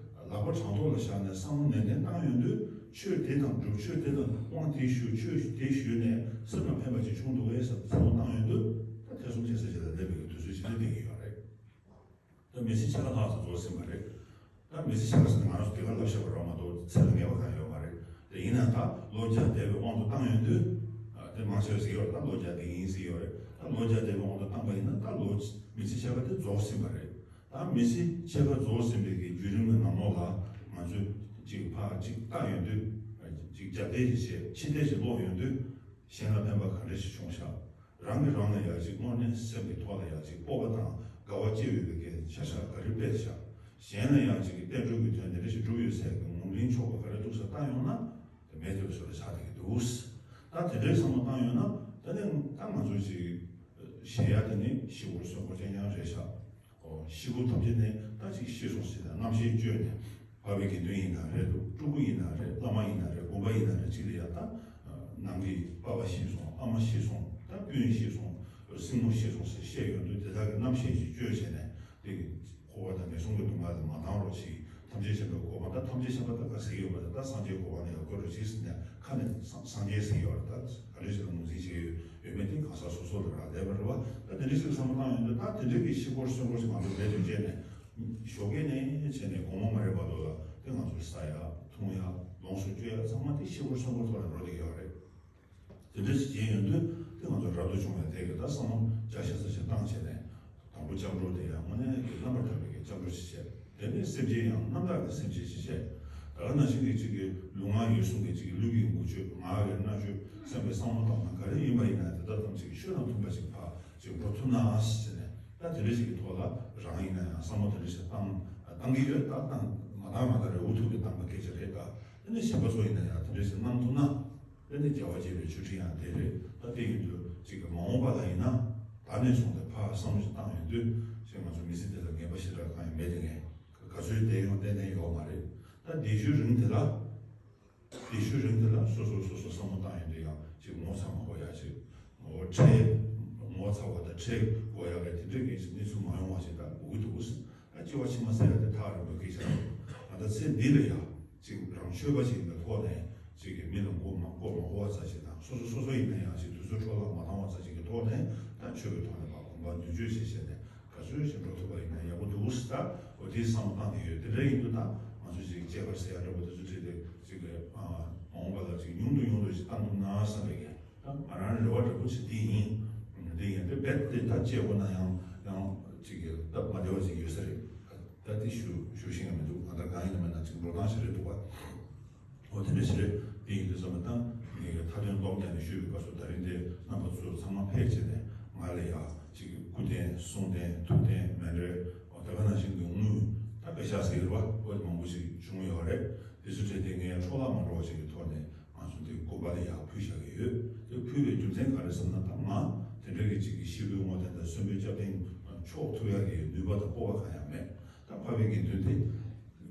ལག་པ་དྲང་ཐོག་ལ་བཞག་ནས་བསམ་བློ་ནན་ཏན་བཏང་ཡོང་དུས། ཆོས་དེ་དང་སྒྲུབ། ཆོས་དེ་དང་དབང་དེ་ཞུ། ཆོས་དེ་ཞུས་ནས་སེམས་ལ་ཕན་པ་ཅིག་བྱུང་འདུག་གས་ཟེར་བསམ་བློ་བཏང་ཡོང་དུས། ད་ཐེ་ཚོམ་བྱེད་ས་ཞིག་ལ་སླེབས་པའི་དུས་ཚོད་ཅིག་ལ་སླེབས་ཀྱི་ཡོད་རེད། ད་མི་ཚེ་ཕྱེད་ཀ་ལྷག་ཙམ་རྫོགས་ཟིན་པ་རེད། ད་མི་ཚེ་ཕྱེད་ཀ་ཟེར་ན་ང་རང་ཚོ་དེ་ག་ལབ་བཞག་པ་རང་མ་གཏོགས་ཚད་ལ་ངེས་པ་གང་ཡོད་མ་རེད། དེ་ཡིན་ན་ད་ལོ་བརྒྱ་འདས་པའི་དབང་དུ་བཏང་ཡོང་དུས། ཨ། དེ་མང་ཆེ་བས་ཟེར་གྱི་ཡོད་རེད། ད་ལོ་བརྒྱ་འདས་ཡིན་ཟེར་གྱི་ཡོད་རེད། ད་ལོ་བརྒྱ་འདས་པའི་དབང་དུ་བཏང་པ་ཡིན་ན་ད་ལོ་མི་ཚེ་ཕྱེད་ཀ་དེ་རྫོགས་ཟིན་པ་རེད། ད་མི་ཚེ་ཕྱེད་ཀ་རྫོགས་ཟིན་པའི་གི་བརྒྱུད་རིམ་གྱི་ནང་ལོགས་ལ་ང་ཚོས་ཅིག་ཕར་ཅིག་བལྟ་ཡོང་དུས། ཅིག་རྒྱབ་བལྟས་ཅིག་བྱས། ཕྱི་བལྟས་ཅིག་ཀློག་ཡོང་དུས། གཞན་ལ་ཕན་པ་ག་འདྲ་ཞིག་བྱུང་ཤག་རང་གིས་རང་ལ་ཡ་ཅིག་དངོས་གནས་སེམས་ཀྱི་ཐོག་ལ་ཡ་ཅིག་སྤོབས་པ་དང་དགའ་བ་སྐྱེ་འོས་པའི་གི་བྱ་བཞག་ག་རེ་སྤེལ་ཤག་གཞན་ལ་ཡ་ཅིག་གི་བསྟན་འགྲོའི་གི་དོན་དེ་འདྲ་ཞིག་བསྒྲུབས་ཡོད་ཟེར་གི་ངོམ་རིན་ཆོག་པ་ག་རེ་འདུག་ཟེར་བལྟ་ཡོང་ན། དེ་མེད་དེ་བཟོ་ལ་ཆགས་བསྡད་ཀྱི་འདུག་ད་དེ་འདྲའི་བསམ་བློ་བཏང་ཡོང་ན། ད་ནི་ད་ང་ཚོ་ཅིག་ཞེ་ཡ་དེ་ནི་ཤི་བོར་གསོན་པོར་ཅང་ཡང་རེད་ཤག་འོ། ཤི་བོ་ཐམས་ཅད་ནི་ད་ཅིག་ཤི་སོང་ཟེར་ན་རྣམ་ཤེས་བཅོས་ནས། འཕགས་པའི་དགེ་འདུན་ཡིན་ན་རེད་འདུག་སྤྲུལ་སྐུ་ཡིན་ན་རེད། བླ་མ་ཡིན་ན་རེད། དགོན་པ་ཡིན་ན་རེད། ཅིག་ལ་ཡ་ད་ནང་གི་པ་ཕ་ཤི་སོང་། ཨ་མ་ཤི་སོང་། ད་སྤུན་ཤི་སོང་། སྲིང་མོ་ཤི་སོང་ཟེར་བཤད་ཡོང་དུས། དེ་དག་གི་རྣམ་ཤེས་ཤིག་བཅོས་བྱས་ནས། དེ་གི་འཁོར་བ་དང་ངན་སོང་གི་སྡུག་བསྔལ་ལ་མ་སྣང་རོགས་ཞེས། ཐམས་ཅད་མཁྱེན་པའི་གོ་འཕང་། ད་ཐམས་ཅད་མཁྱེན་པ་ད་ག་ཟེར་ཡོད་པ་དང་། ད་སངས་རྒྱས་གོ་འཕང་ལ་ཡང་འགོད་རོགས་ཞེས་ཟེར་ནས་ཁ་ནས་སངས་སངས་རྒྱས་ཟེར་ཡོད་རེད། ད་ག་འདྲ་ཞིག་ལ་ངོས་འཛིན་བྱེད་ཀྱི་ཡོད་མེད་དེ་གང་ཟག་སོ་སོ་ལ་རག་ལས་པ་རེད་བ། ད་དེ་འདྲ་ཞིག་བསམ་བློ་བཏང་ཡོང་དུས། ད་དེ་འདྲ་གི་ཤི་སྐོར་གསོན་སྐོར་ཞིག་ང་ཚོ་རྦད་དེ་བརྗེད་ནས། ཞོགས་ཀས་ནས་བྱས་ནས་དགོང་མོ་མ་རེད་བར་དུ་ལ་དེ་ང་ཚོ་ཟ་ཡ་འཐུང་ཡ་ལོངས་སུ་སྤྱོད་ཡ་ཚང་མ་དེ་ཤི་སྐོར་གསོན་སྐོར་ཐོག་ལ་འགྲོ་བསྡད་ཀྱི་ཡོད་རེད། དེ་འདྲ་ཞིག་བྱས་ཡོང་དུས། དེ་ང་ཚོ་རབ་ཏུ་བྱུང་བའི་དེ་གི་ད་བསམ་བློ་རྒྱ་ཆེ་ས་ཞིག་བཏང་བྱས་ནས། དང་པོ་སྐྱབས་འགྲོ་དེ་ཡང་དངོས་གནས་ཀྱི་རྣམ་པར་དག་པའི་གི་སྐྱབས་འགྲོ་ཞིག་བྱས། དེ་ནས་སེམས་ཅན་ཡང་རྣམ་དག་གི་སེམས་ཅན་ཞིག་བྱས། ད་ག་ནང་བཞིན་གྱི་གཅིག་གི་ལུས་ངག་ཡིད་གསུམ་གྱི་གཅིག་གི་ལུས་ཀྱི་མགུ་མཆོད། ངག་གི་སྨྲ་བརྗོད། སེམས་ཀྱི་བསམ་བློ་གཏོང་སྟངས་ག་རེ་ཡིན་པ་ཡིན་ན་དེ་དག་ཐམས་ཅད་ཀྱི་ཆོས་དང་མཐུན་པ་ཞིག་ཕར་ཅིག་འགྲོ་ཐུབ་ན་ཟེར་ནས། ད་དེ་འདྲ་ཞིག་གི་ཐོག་ལ་རང་ཡིན་ན་ཡང་བསམ་བློ་དེ་འདྲ་ཞིག་བཏང་བཏང་གི་ཡོད། ད་བཏང་མ་བཏང་མ་བཏང་རེད། འུ་ཐུག་གི་བཏང་པ་སྐད་ཆ་རེད། ད་དེ་ནས་གཞན་པ་ཚོ་ཡིན་ན་ཡང་དེ་འདྲ་ཞིག་གནང་ཐུབ་ན། དེ་ནས་རྒྱལ་བ་དགྱེས་པའི་མཆོད་སྤྲིན་ཡང་དེ་རེད། ད་དེ་ཡིན་དུས་ཅིག་གི་མ་འོངས་པ་ལ་ཡིན་ན། ད་ནས་བཟུང་སྟེ་ཕར་བསམ་བློ་ཞིག་བཏང་ཡོང་དུས་ཅིག་ང་ཚོ་མི་ཚེ་འདི་ལ་ངེས་པ་ཞེ་དྲག་གང་ཡང་མེད་དེ། ངས་ག་ཚོད་བསྡད་ཡོང་ཏན་ཏན་ཡོད་མ་རེད། ད་བསྡད་རྒྱུའི་རིང་དེ་ལ། བསྡད་རྒྱུའི་རིང་དེ་ལ་སོ་སོ་སོ་སོ་བསམ་བློ་བཏང་ཡོང་དུས་ཡང་ཅིག་ངོ་ཚ་མ་དགོས་ཡ། ཅིག་ངོ་ཁྲེལ་ངོ་ཚ་བ་དང་ཁྲེལ་དགོས་ཡ་གི་དེ་འདྲའི་གི་གནས་ཚུལ་མ་ཡོང་བ་ཞིག་ད་དགོས་ཀྱི་འདུག་ད་སྐྱེ་བ་ཕྱི་མ་ཟེར་ཡ་དེ་ཐག་རིང་པོའི་སྐད་ཆ་རེད། ད་ལྟ་ཚེ་འདི་ལ་ཡང་ཅིག་རང་ཆོས་པ་ཞིག་ཡིན་པའི་ཐོག་ནས་ཅིག་གི་མི་ལ་མགོ་མ་མགོ་མ་འཁོར་བ་ཙམ་ཞིག་དང་། སོ་སོ་སོ་སོ་ཡིན་ན་ཡང་ཅིག་དུས་ཚོད་འཕྲོ་བརླག་མ་བཏང་བ་ཙམ་ཞིག་གི་ཐོག་ནས། ད་ཆོས་ཀྱི་ཐོག་ནས་ཕར་གོམ་པ་མདུན་སྐྱོད་བྱེད་བྱས་ནས་ག་ཚོད་ཞིག་འགྲོ་ཐུབ་པ་ཡིན་ན་ཡག་པོ་འདུག་ཟེར། ད་འོ་དེའི་བསམ་བློ་བཏང་གི་ཡོད། དེ་འདྲ་ཡིན་དུས་ད་ང་ཚོ་ཅིག་གཅེས་པར་ཟེར་ཡ་འདྲ་པོ་དེ་ཚོ་བྲིས་ཏེ་ཅིག་གི་མ་འོངས་པ་ལ་ཅིག་ཉུང་དུ་ཉུང་དུ་ཞིག་བཏང་ཐུབ་ན་བསམ་པའི་གི། ད་ང་རང་རེ་བ་འདྲ་པོ་ཞིག་དེ་ཡིན། དེ་ཡིན་དེ་རྦད་དེ་ད་བཅད་དགོས་ན་ཡང་ཡང་ཅིག་གི་སྟབས་མ་བདེ་བ་ཞིག་ཡོད་ས་རེད། ད་དེ་ཞུ་ཞུ་ཤེས་ཀྱི་མི་འདུག་གང་ལྟར་གང་ཡིན་ན་མིན་ན་ཅིག་འགྲོ་སྟངས་ཤིག་རེད་འདུག་བ། འོ་དེ་འདྲ་ཞིག་རེད། དེ་ཡིན་དུས་ཙམ་པ་ད་ངས་མཐའ་དོན་སྟོང་རྒྱག་ནས་ཞུས་པའི་སྐབས་སུ། ད་རིང་འདི་རྣམ་པ་ཚོ་ཚང་མ་ཕེབས་བྱས་ནས་ང་ལ་ཡ་ཅིག་སྐུ་རྟེན་གསུང་རྟེན་ཐུགས་རྟེན་མཎྜལ། འོ་ད་ག་ནང་བཞིན་གྱི་དངུལ་ད་པེ་ཤག་ཟེར་གྱི་རེད་བ། འོ་དེ་མང་པོ་ཞིག་བྱུང་ཡོད་རེད། དེ་ཚོ་བྲིས་ཏེ་ངས་འཕྲོ་བརླག་མ་འགྲོ་བ་ཞིག་གི་ཐོག་ནས་ང་ཚོ་འདི་དགོན་པ་ལ་ཡར་ཕུལ་བཞག་གི་ཡོད། དེ་ཕུལ་བའི་རྒྱུ་མཚན་ག་རེ་ཟེར་ན། ད་ང་དེ་འདྲ་གི་ཅིག་གི་སྐྱེས་བུ་བསྔོ་རྟེན་དང་གསོན་པོའི་སྐྱབས་རྟེན་འཕྱོག་ཐུབ་ཡག་གི་ནུས་པ་དང་སྤོབས་པ་གང་ཡང་མེད། ད་འཕགས་པའི་དགེ་འདུན་དེ།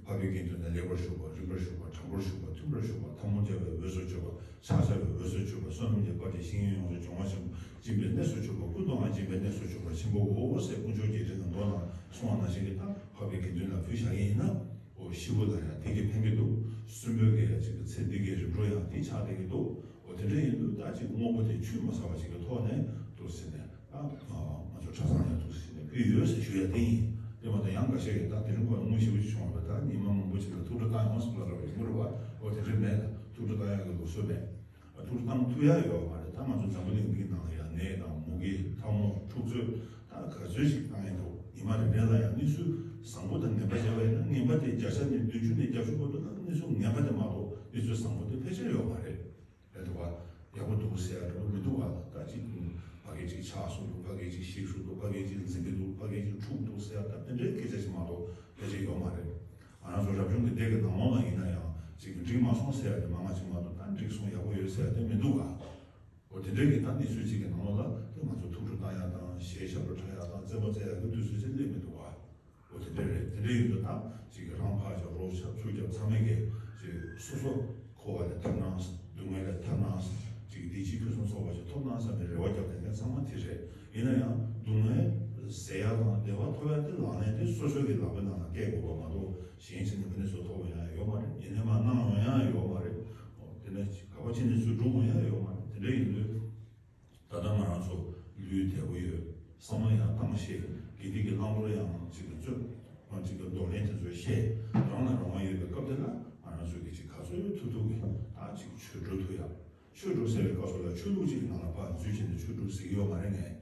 འཕགས་པའི་དགེ་འདུན་ནི་ལེགས་པར་བཞུགས་པ། རིམ་པར་བཞུགས་པ། དྲང་པོར་བཞུགས་པ། མཐུན་པར་བཞུགས་པ། ཐལ་མོ་སྦྱར་བའི་འོས་སུ་གྱུར་པ། ཕྱག་བྱ་བའི་འོས་སུ་གྱུར་པ། བསོད་ནམས་ཀྱི་དཔལ་གྱིས་གཞན་ཡོངས་སུ་སྦྱོང་བ་ཆེན་པོ་སྦྱིན་པའི་གནས་སུ་གྱུར་པ། ཀུན་ཏུ་སྦྱིན་པའི་གནས་སུ་གྱུར་པ་ཆེན་པོའོ་ཟེར་དཀོན་མཆོག་རྒྱལ་ཕྲན་གྱི་མདོ་ནང་གསུངས་པ་ནང་བཞིན་གྱི། ད་འཕགས་པའི་དགེ་འདུན་ལ་ཕུལ་བཞག་གི་ཡིན་ན། འོ་ཤི་བོ་ལ་ཡང་དེ་གི་ཕན་གྱི་འདུག་གསོན་པོའི་གི་ཡང་ཅིག་གི་ཚེ་འདི་གི་རིམ་གྲོ་ཡང་དེ་ཆགས་བསྡད་ཀྱི་འདུག་འོ་དེ་འདྲ་ཡིན་དུས་ད་ཅིག་དངོས་པོ་དེ་ཆུད་མ་ཟ་བ་ཞིག་གི་ཐོག་ནས་འདུག་ཟེར་ནས། ད་ང་ཚོ་གྲྭ་ཚང་ཡང་འདུག་ཟེར་ནས་ཕུལ་ཡོད་ཟེར་ཞུ་ཡ་དེ་ཡིན། དེ་མ་གཏོགས་ཡང་འགའ་ཤས་ཀྱིས་ད་དེ་རིང་ཁོ་ལ་དངུལ་ཞེ་པོ་ཅིག་བྱུང་བ་རེད། ད་ཉི་མ་མང་པོ་ཅིག་ལ་ཐུགས་སྤྲོ་བཏང་ཡོང་ཟེར་ལབ་རེད་པ། འོ་དེ་འདྲ་མེད། ད་ཐུགས་སྤྲོ་བཏང་ཡག་གི་ལུགས་སྲོལ་མེད། ཐུགས་སྤྲོ་བཏང་ཐུབ་ཡ་ཡོད་མ་རེད། ད་ང་ཚོ་འཛམ་བུ་གླིང་འདིའི་ནང་ལ་ཡང་ནད་དང་མུ་གེ་ཐལ་མོ་འཁྲུག་རྩོད་ད་ག་ཚོད་ཅིག་བཏང་ཡིན་འདུག་ཉི་མ་རེ་རེ་ལ་ཡང་གནས་ཚུལ་བཟང་པོ་དང་ངན་པ་བྱས་པ་ཡིན་ན། ངན་པ་དེ་བརྒྱ་ཆ་ནས་བདུན་ཅུ་ནས་བརྒྱད་ཅུ་བར་དུ་ལ་གནས་ཚུལ་ངན་པ་དེ་མ་གཏོགས་གནས་ཚུལ་བཟང་པོ་དེ་ཕལ་ཆེར་ཡོད་མ་རེད། རེད་འདུག་བ། ཡག་པོ་འདུག་ཟེར་ཡ་འདྲ་པོ་མི་འདུག་བ། ད་ཅིག་ཕ་གི་ཅིག་ཆགས་སོང་འདུག་ཕ་གི་ཅིག་ཤི་སོང་འདུག་ཕ་གི་ཅིག་འཛིང་གི་འདུག་ཕ་གི་ཅིག་འཁྲུག་འདུག་ཟེར་ཡ་ད་དེ་འདྲའི་སྐད་ཆ་ཞིག་མ་གཏོགས་ཕལ་ཆེར་ཡོད་མ་རེད། ང་རང་ཚོ་རབ་བྱུང་གི་སྡེ་གི་ནང་ལོགས་ལ་ཡིན་ན་ཡང་ཅིག་འགྲིག་མ་སོང་ཟེར་ཡ་དེ་མང་བ་ཅིག་མ་གཏོགས། ད་འགྲིག་སོང་ཡག་པོ་ཡོད་ཟེར་ཡ་དེ་མི་འདུག་ག་འོ་དེ་འདྲའི་གི་ད་གནས་ཚུལ་ཅིག་གི་ནང་ལོགས་ལ་དེ་ང་ཚོ་ཐུགས་སྤྲོ་བཏང་ཡ་དང་། གཞས་ཞབས་བྲོ་འཁྲབ་ཡ་དང་། རྩེད་མོ་རྩེ་ཡ་གི་དུས་ཚོད་ཅིག་སླེབས་མི་འདུག་ག་འོ་དེ་འདྲ་རེད། དེ་འདྲ་ཡིན་དུས་ད་ཅིག་གི་རང་ཕར་རྒྱབ་རོགས་ཆབ་ཚུར་རྒྱབ་ཚང་མས་གི་ཅིག་སོ་སོ་འཁོར་བ་ལས་ཐར་ན། སྡུག་བསྔལ་ལས་ཐར་ན། ཅིག་བདེ་སྐྱིད་ཕུན་སུམ་ཚོགས་པ་ཞིག་ཐོབ་ན་བསམ་པའི་རེ་བ་རྒྱབ་བསྡད་མཁན་ཚང་མ་དེ་རེད། ཡིན་ན་ཡང་སྡུག་བསྔལ་ཟད་ཡ་དང་བདེ་བ་ཐོབ་ཡ་དེ་ལག་ལེན་དེ་སོ་སོའི་གི་ལག་པའི་ནང་ལ་བཀལ་དགོས་པ་མ་གཏོགས། གཞན་ཞིག་ནས་ཕ་ནས་ཚུར་ཐོབ་ཡ་ཡོད་མ་རེད། ཡིན་ནའི་མར་གནང་ཡོང་ཡ་ཡོད་མ་རེད། དེ་ནས་ག་པར་ཕྱིན་ནས་ཚུར་འགྲོ་ཡོང་ཡ་ཡོད་མ་རེད། དེ་འདྲ་ཡིན་དུས། ད་ལྟ་ང་རང་ཚོ་ལུས་བདེ་པོ་ཡོད། བསམ་བློ་ཡང་བཏང་ཤེས། དགེ་སྡིག་གི་བླང་དོར་ཡང་ཅིག་གི་རྩོད། ང་ཅིག་གི་འདོར་ལེན་དེ་ཚོ་ཤེས། རང་ལ་རང་དབང་ཡོད་པའི་སྐབས་དེ་ལ་ང་རང་ཚོ་གི་ཅིག་ག་ཚོད་ཐུབ་ཐུབ་གི་ད་ཅིག་ཆོས་སྒྲུབ་ཐུབ་ཡ། ཆོས་སྒྲུབ་ཟེར་བའི་སྐབས་སུ་ལ་ཆོས་ལུགས་ཅིག་གི་ནང་ལ་ཕར་འཛུལ་བྱས་ནས་ཆོས་སྒྲུབ་ཟེར་གི་ཡོད་མ་རེད། ངས་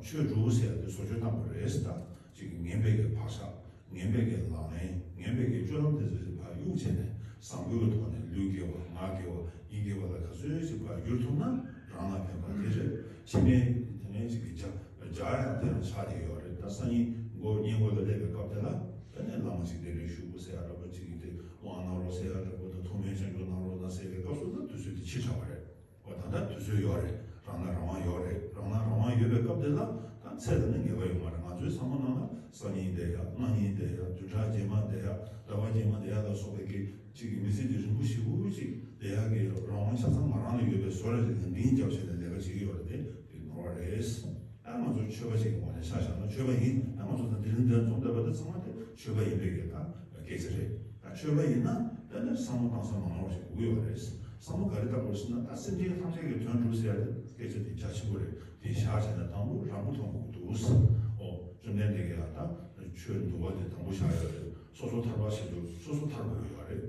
ཆོས་སྒྲུབ་ཟེར་ཡ་དེ་བཟོ་བཅོས་བཏང་དགོས་རེད་ཟེར། ད་ཅིག་ངན་པའི་གི་བག་ཆགས། ངན་པའི་གི་ལག་ལེན། ངན་པའི་གི་སྤྱོད་ལམ་དེ་ཚོ་ཞིག་ཕར་གཡུག་བྱས་ནས་བཟང་པོའི་གི་ཐོག་ནས་ལུས་དགེ་བ། ངག་དགེ་བ། ཡིད་དགེ་བ་ལ་ག་ཚོད་ཅིག་ཕར་བསྒྱུར་ཐུབ་ན་རང་ལ་ཕན་པ་དེ་རེད། ཕྱི་མའི་དེ་ནས་ཅིག་གི་སྦྱར་སྦྱར་ཡང་དེ་རང་ཆགས་བསྡད་ཡོད་རེད། ད་སང་ཉིན་མགོ་བོ་སྔས་མགོ་ལ་སླེབས་པའི་སྐབས་དེ་ལ་དེ་ནས་བླ་མ་ཞིག་གདན་འདྲེན་ཞུ་དགོས་ཟེར་ཡ་འདྲ་པོ། ཅིག་གི་དེ་དབང་གནང་རོགས་ཟེར་ཡ་འདྲ་པོ་དང་། ཐུགས་སྨོན་སྐྱབས་འཇུག་གནང་རོགས་གནང་ཟེར་བའི་སྐབས་སུ་ད་དུས་ཚོད་དེ་ཕྱི་དྲགས་པ་རེད། འོ་ད་ལྟ་དུས་ཚོད་ཡོད་རེད། རང་ལ་རང་དབང་ཡོད་རེད། རང་ལ་རང་དབང་ཡོད་པའི་སྐབས་དེ་ལ་ད་ཚེ་ལ་ནི་ངེས་པ་ཡོད་མ་རེད། ང་ཚོའི་བསམ་བློ་ནང་ལ་སང་ཉིན་བསྡད་ཡ། གནངས་ཉིན་བསྡད་ཡ། བདུན་ཕྲག་རྗེས་མ་བསྡད་ཡ། ཟླ་བ་རྗེས་མ་བསྡད་ཡ་ལ་སོགས་པའི་གི་ཅིག་གི་མི་ཚེ་འདི་རིང་པོ་ཞེ་པོ་ཅིག་བསྡད་ཡ་གི་རང་དབང་ཆ་ཚང་ང་རང་ལ་ཡོད་པའི་བཟོ་འདྲ་ཞིག་ལ་འདིང་རྒྱབ་བྱས་ནས་ལས་ཀ་བྱེད་ཀྱི་ཡོད་རེད། དེ་དེ་ནོར་བ་རེད། ཨ་ང་ཚོ་ཆོས་པ་ཞིག་གི་ངོས་ནས་ཆ་བཞག་ན་ཆོས་པ་ཡིན། ཨ་ང་ཚོ་ད་དེ་རིང་འདིར་འཛོམས་བསྡད་པ་དེ་ཚང་མ་དེ་ཆོས་པ་ཡིན་པའི་གི་ད་སྐད་ཆ་རེད། ད་ཆོས་པ་ཡིན་ན་དེ་ནས་བསམ་བློ་གཏོང་ས་མང་བ་ཞིག་དགོས་ཀྱི་ཡོད་རེད། བསམ་བློ་ག་རེ་བཏང་དགོས་ཟེར་ན། ད་སེམས་ཅན་ཐམས་ཅད་ཀྱི་དོན་སྒྲུབ་ཟེར་ཡ་དེ་སྐད་ཆ་དེ་རྒྱ་ཆེན་པོ་རེད། དེ་བཞག་བྱས་ན་དང་པོ་རང་མགོ་ཐོན་དགོས་ཀྱི་འདུག་འོ་བཅོམ་ལྡན་འདས་ཀྱིས་ཡང་ད་ཆོས་འདུལ་བ་དེ་དང་པོ་བཞག་ཡོད་རེད། སོ་སོ་ཐར་པ་བྱེད་དུས་སོ་སོ་ཐར་དགོས་ཀྱི་ཡོད་རེད།